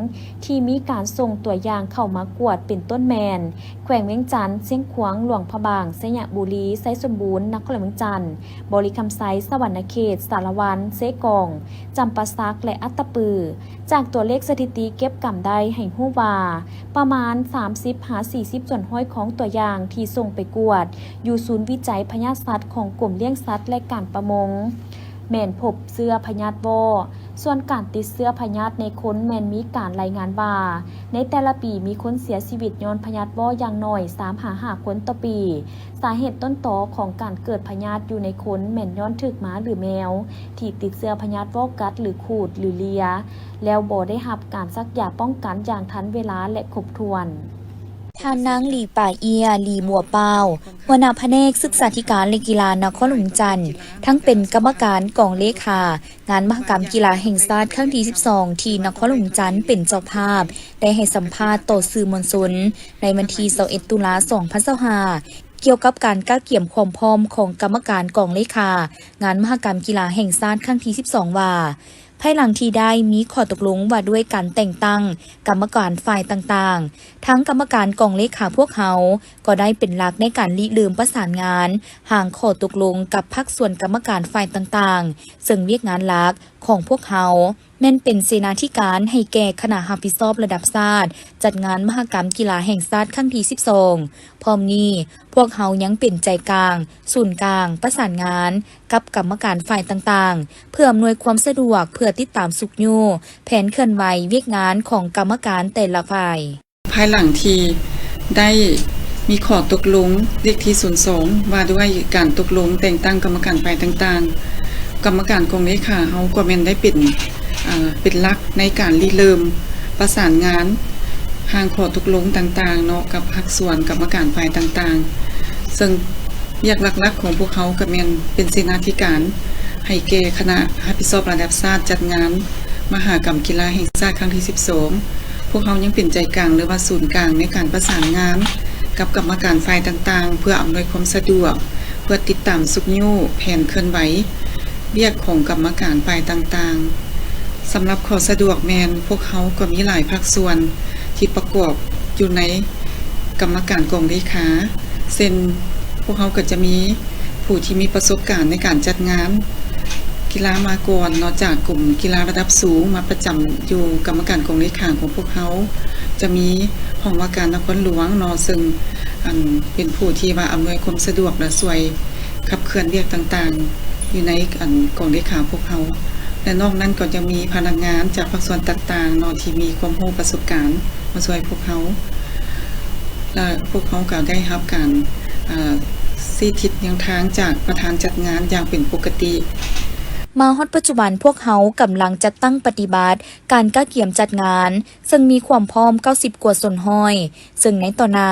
ທີ່ມີການສົ່ງຕົວຢ່າງເຂົ້າມາກວດ ເປັນຕົ້ນແມ່ນ ແຂວງວຽງຈັນ, ຊຽງຂວາງ, ຫຼວງພະບາງ, ໄຊຍະບູລີ, ໄຊສົມບູນ, ນະຄອນຫຼວງວຽງຈັນ, ບໍລິຄຳໄຊ, ສະຫວັນນະເຂດ, ສາລະວັນ, ເຊກອງ, ຈຳປາສັກ ແລະ ອັດຕະປື. ຈາກຕົວເລກສະຖິຕິເກັບກຳໄດ້ໃຫ້ຮູ້ວ່າ ປະມານສາມສິບຫາສີ່ສິບສ່ວນຮ້ອຍ ຂອງຕົວຢ່າງທີ່ສົ່ງໄປກວດຢູ່ສູນວິໄຈພະຍາດສັດຂອງກົມລ້ຽງສັດ ແລະ ການປະມົງ ແມ່ນພົບເຊື້ອພະຍາດວໍ້. ສ່ວນການຕິດເຊື້ອພະຍາດໃນຄົນແມ່ນມີການລາຍງານວ່າ ໃນແຕ່ລະປີມີຄົນເສຍຊີວິດຍ້ອນພະຍາດວໍ້ຢ່າງໜ້ອຍສາມຫາຫ້າຄົນຕໍ່ປີ. ສາເຫດຕົ້ນຕໍຂອງການເກີດພະຍາດຢູ່ໃນຄົນແມ່ນຍ້ອນຖືກໝາ ຫຼື ແມວທີ່ຕິດເຊື້ອພະຍາດວໍ້ກັດ ຫຼື ຂູດ ຫຼື ເລຍ ແລ້ວບໍ່ໄດ້ຮັບການສັກຢາປ້ອງກັນຢ່າງທັນເວລາ ແລະ ຄົບຖ້ວນ. ທ່ານນາງ ຫຼີປາເອຍ ຫຼີບົວປາວ ຫົວໜ້າພະແນກສຶກສາທິການ ແລະ ກິລານະຄອນຫຼວງວຽງຈັນ ທັງເປັນກຳມະການກອງເລຂາງານມະຫະກຳກິລາແຫ່ງຊາດຄັ້ງທີສິບສອງ ທີ່ນະຄອນຫຼວງວຽງຈັນເປັນເຈົ້າພາບ ໄດ້ໃຫ້ສຳພາດຕໍ່ສື່ມວນຊົນໃນວັນທີຊາວເອັດ ຕຸລາ ສອງພັນຊາວຫ້າ ກ່ຽວກັບການກະກຽມຄວາມພ້ອມຂອງກຳມະການກອງເລຂາງານມະຫະກຳກິລາແຫ່ງຊາດຄັ້ງທີສິບສອງ ວ່າ ພາຍຫຼັງທີ່ໄດ້ມີຂໍ້ຕົກລົງວ່າດ້ວຍການແຕ່ງຕັ້ງກຳມະການຝ່າຍຕ່າງໆ, ທາງກຳມະການກອງເລຂາພວກເຮົາກໍໄດ້ເປັນຫຼັກໃນການລິເລີ່ມປະສານງານ, ຮ່າງຂໍ້ຕົກລົງກັບພາກສ່ວນກຳມະການຝ່າຍຕ່າງໆ, ເຊິ່ງວຽກງານຫຼັກຂອງພວກເຮົາແມ່ນເປັນເສນາທິການໃຫ້ແກ່ຄະນະຮັບຜິດຊອບລະດັບຊາດ ຈັດງານມະຫະກຳກິລາແຫ່ງຊາດຄັ້ງທີສິບສອງ. ພ້ອມນີ້, ພວກເຮົາຍັງເປັນໃຈກາງ, ສູນກາງ, ປະສານງານກັບກຳມະການຝ່າຍຕ່າງໆ ເພື່ອອຳນວຍຄວາມສະດວກ, ເພື່ອຕິດຕາມຊຸກຍູ້ແຜນເຄື່ອນໄຫວວຽກງານຂອງກຳມະການແຕ່ລະຝ່າຍ. ພາຍຫຼັງທີ່ໄດ້ມີຂໍ້ຕົກລົງເລກທີສູນສອງ ວ່າດ້ວຍການຕົກລົງແຕ່ງຕັ້ງກຳມະການຝ່າຍຕ່າງໆ, ກຳມະການກອງເລຂາເຮົາກໍແມ່ນໄດ້ເປັນ ເປັນຫຼັກໃນການລິເລີ່ມປະສານງານຮ່າງຂໍ້ຕົກລົງຕ່າງໆເນາະ ກັບພາກສ່ວນກຳມະການຝ່າຍຕ່າງໆ ເຊິ່ງວຽກຫຼັກໆຂອງພວກເຮົາກໍແມ່ນເປັນເສນາທິການໃຫ້ແກ່ຄະນະຮັບຜິດຊອບລະດັບຊາດຈັດງານມະຫະກຳກິລາແຫ່ງຊາດຄັ້ງທີສິບສອງ. ພວກເຮົາຍັງເປັນໃຈກາງ ຫຼືວ່າສູນກາງໃນການປະສານງານກັບກຳມະການຝ່າຍຕ່າງໆ ເພື່ອອຳນວຍຄວາມສະດວກ, ເພື່ອຕິດຕາມຊຸກຍູ້ແຜນເຄື່ອນໄຫວ ວຽກຂອງກຳມະການຝ່າຍຕ່າງໆ. ສຳລັບຂໍ້ສະດວກແມ່ນ ພວກເຮົາກໍມີຫຼາຍພາກສ່ວນທີ່ປະກອບຢູ່ໃນກຳມະການກອງເລຂາ ເຊັ່ນ ພວກເຮົາກໍຈະມີຜູ້ທີ່ມີປະສົບການໃນການຈັດງານກິລາມາກ່ອນເນາະ ຈາກກົມກິລາລະດັບສູງມາປະຈຳຢູ່ກຳມະການກອງເລຂາຂອງພວກເຮົາ, ຈະມີຫ້ອງວ່າການນະຄອນຫຼວງເນາະ ເຊິ່ງ ອັນ ເປັນຜູ້ທີ່ວ່າອຳນວຍຄວາມສະດວກ ແລະ ຊ່ວຍ ຂັບເຄື່ອນວຽກຕ່າງໆຢູ່ໃນ ອັນ ກອງເລຂາພວກເຮົາ ແລະ ນອກນັ້ນກໍຈະມີພະນັກງານຈາກພາກສ່ວນຕ່າງໆເນາະ ທີ່ມີຄວາມຮູ້ປະສົບການມາຊ່ວຍພວກເຮົາ ແລະ ພວກເຮົາກໍໄດ້ຮັບການ ອາ ຊີ້ທິດແນວທາງຈາກປະທານຈັດງານຢ່າງເປັນປົກກະຕິ. ມາຮອດປັດຈຸບັນ ພວກເຮົາກຳລັງຈັດຕັ້ງປະຕິບັດການກະກຽມຈັດງານ ເຊິ່ງມີຄວາມພ້ອມເກົ້າສິບກວ່າສ່ວນຮ້ອຍ ເຊິ່ງໃນຕໍ່ໜ້າ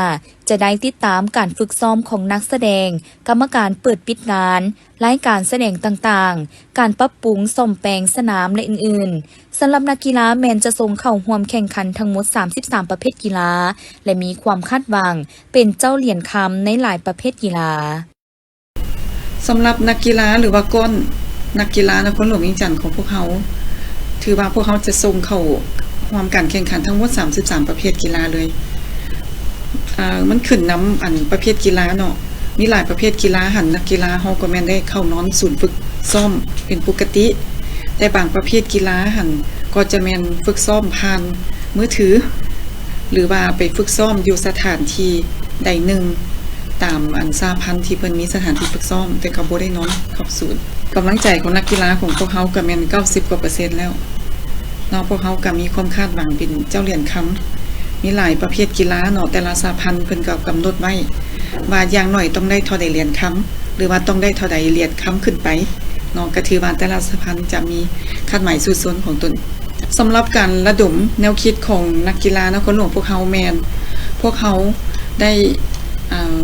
ຈະໄດ້ຕິດຕາມການຝຶກຊ້ອມຂອງນັກສະແດງ, ກຳມະການເປີດປິດງານ, ລາຍການສະແດງຕ່າງໆ, ການປັບປຸງສ້ອມແປງສະໜາມ ແລະ ອື່ນໆ. ສຳລັບນັກກິລາແມ່ນຈະສົ່ງເຂົ້າຮ່ວມແຂ່ງຂັນທັງໝົດສາມສິບສາມປະເພດກິລາ ແລະ ມີຄວາມຄາດຫວັງເປັນເຈົ້າຫຼຽນຄຳໃນຫຼາຍປະເພດກິລາ. ສຳລັບນັກກິລາ ຫຼືວ່າກ້ອນນັກກິລານະຄອນຫຼວງວຽງຈັນຂອງພວກເຮົາ ຖືວ່າພວກເຮົາຈະສົ່ງເຂົ້າຮ່ວມການແຂ່ງຂັນທັງໝົດສາມສິບສາມປະເພດກິລາເລີຍ. ເອີ ມັນຂຶ້ນນຳ ອັນ ປະເພດກິລາເນາະ ມີຫຼາຍປະເພດກິລາຫັ້ນ ນັກກິລາເຮົາກໍແມ່ນໄດ້ເຂົ້ານອນສູນຝຶກຊ້ອມເປັນປົກກະຕິ ແຕ່ບາງປະເພດກິລາຫັ້ນກໍຈະແມ່ນຝຶກຊ້ອມຜ່ານມືຖື ຫຼືວ່າໄປຝຶກຊ້ອມຢູ່ສະຖານທີ່ໃດໜຶ່ງ ຕາມອັນສະຫະພັນທີ່ເພິ່ນມີສະຖານທີ່ຝຶກຊ້ອມ ແຕ່ກໍບໍ່ໄດ້ນອນເຂົ້າສູນ. ກຳລັງໃຈຂອງນັກກິລາຂອງພວກເຮົາກໍແມ່ນເກົ້າສິບກວ່າເປີເຊັນແລ້ວເນາະ. ພວກເຮົາກໍມີຄວາມຄາດຫວັງເປັນເຈົ້າຫຼຽນຄຳ. ມີຫຼາຍປະເພດກິລາເນາະ, ແຕ່ລະສະຫະພັນເພິ່ນກໍກຳນົດໄວ້ວ່າຢ່າງໜ້ອຍຕ້ອງໄດ້ເທົ່າໃດຫຼຽນຄຳ ຫຼືວ່າຕ້ອງໄດ້ເທົ່າໃດຫຼຽນຄຳຂຶ້ນໄປເນາະ. ກໍຖືວ່າແຕ່ລະສະຫະພັນຈະມີຄາດໝາຍສູ້ຊົນຂອງຕົນ. ສຳລັບການລະດົມແນວຄິດຂອງນັກກິລານະຄອນຫຼວງພວກເຮົາແມ່ນ ພວກເຮົາໄດ້ ເອີ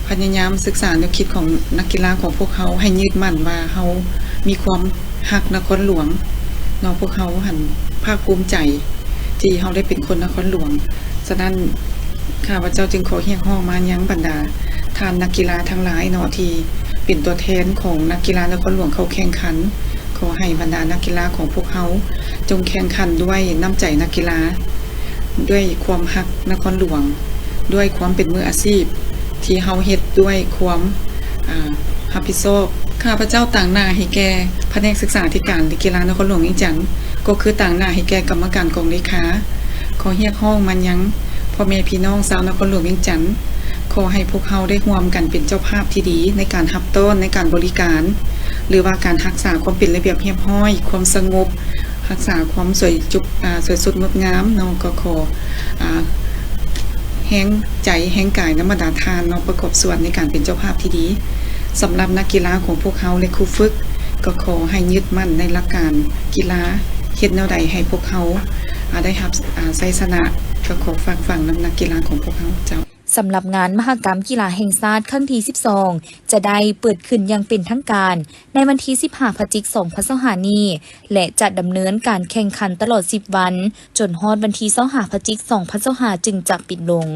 ພະຍາຍາມສຶກສາແນວຄິດຂອງນັກກິລາຂອງພວກເຮົາ ໃຫ້ຍຶດໝັ້ນວ່າເຮົາມີຄວາມຮັກນະຄອນຫຼວງເນາະ. ພວກເຮົາຫັ້ນພາກພູມໃຈທີ່ເຮົາໄດ້ເປັນຄົນນະຄອນຫຼວງ. ສະນັ້ນ ຂ້າພະເຈົ້າຈຶ່ງຂໍຮຽກຮ້ອງມາຍັງບັນດາທ່ານນັກກິລາທັງຫຼາຍເນາະ ທີ່ເປັນຕົວແທນຂອງນັກກິລານະຄອນຫຼວງເຂົ້າແຂ່ງຂັນ. ຂໍໃຫ້ບັນດານັກກິລາຂອງພວກເຮົາຈົ່ງແຂ່ງຂັນດ້ວຍນ້ຳໃຈນັກກິລາ, ດ້ວຍຄວາມຮັກນະຄອນຫຼວງ, ດ້ວຍຄວາມເປັນມືອາຊີບ ທີ່ເຮົາເຮັດດ້ວຍຄວາມ ອາ ຮັບຜິດຊອບ. ຂ້າພະເຈົ້າຕາງໜ້າໃຫ້ແກ່ພະແນກສຶກສາທິການ ແລະ ກິລານະຄອນຫຼວງວຽງຈັນ, ກໍຄືຕາງໜ້າໃຫ້ແກ່ກຳມະການກອງເລຂາ. ຂໍຮຽກຮ້ອງມາຍັງພໍ່ແມ່ພີ່ນ້ອງຊາວນະຄອນຫຼວງວຽງຈັນ ຂໍໃຫ້ພວກເຮົາໄດ້ຮ່ວມກັນເປັນເຈົ້າພາບທີ່ດີໃນການຮັບຕ້ອນ, ໃນການບໍລິການ ຫຼືວ່າການຮັກສາຄວາມເປັນລະບຽບຮຽບຮ້ອຍ, ຄວາມສະຫງົບ, ຮັກສາຄວາມສວຍຈຸກ ອາ ສວຍສົດງົດງາມເນາະ. ກໍຂໍ ອາ ແຮງໃຈແຮງກາຍນຳບັນດາທ່ານເນາະ ປະກອບສ່ວນໃນການເປັນເຈົ້າພາບທີ່ດີ. ສຳລັບນັກກິລາຂອງພວກເຮົາ ແລະ ຄູຝຶກ ກໍຂໍໃຫ້ຍຶດໝັ້ນໃນຫຼັກການກິລາ, ເຮັດແນວໃດໃຫ້ພວກເຮົາ ອາ ໄດ້ຮັບ ອາ ໄຊຊະນະ. ກໍຂໍຝາກຝັງນຳນັກກິລາຂອງພວກເຮົາເຈົ້າ. ສຳລັບງານມະຫະກຳກິລາແຫ່ງຊາດຄັ້ງທີສິບສອງ ຈະໄດ້ເປີດຂຶ້ນຢ່າງເປັນທາງການໃນວັນທີສິບຫ້າ ພະຈິກ ສອງພັນຊາວຫ້ານີ້ ແລະ ຈະດຳເນີນການແຂ່ງຂັນຕະຫຼອດສິບວັນ ຈົນຮອດວັນທີຊາວຫ້າ ພະຈິກ ສອງພັນຊາວຫ້າ ຈຶ່ງຈະປິດລົງ.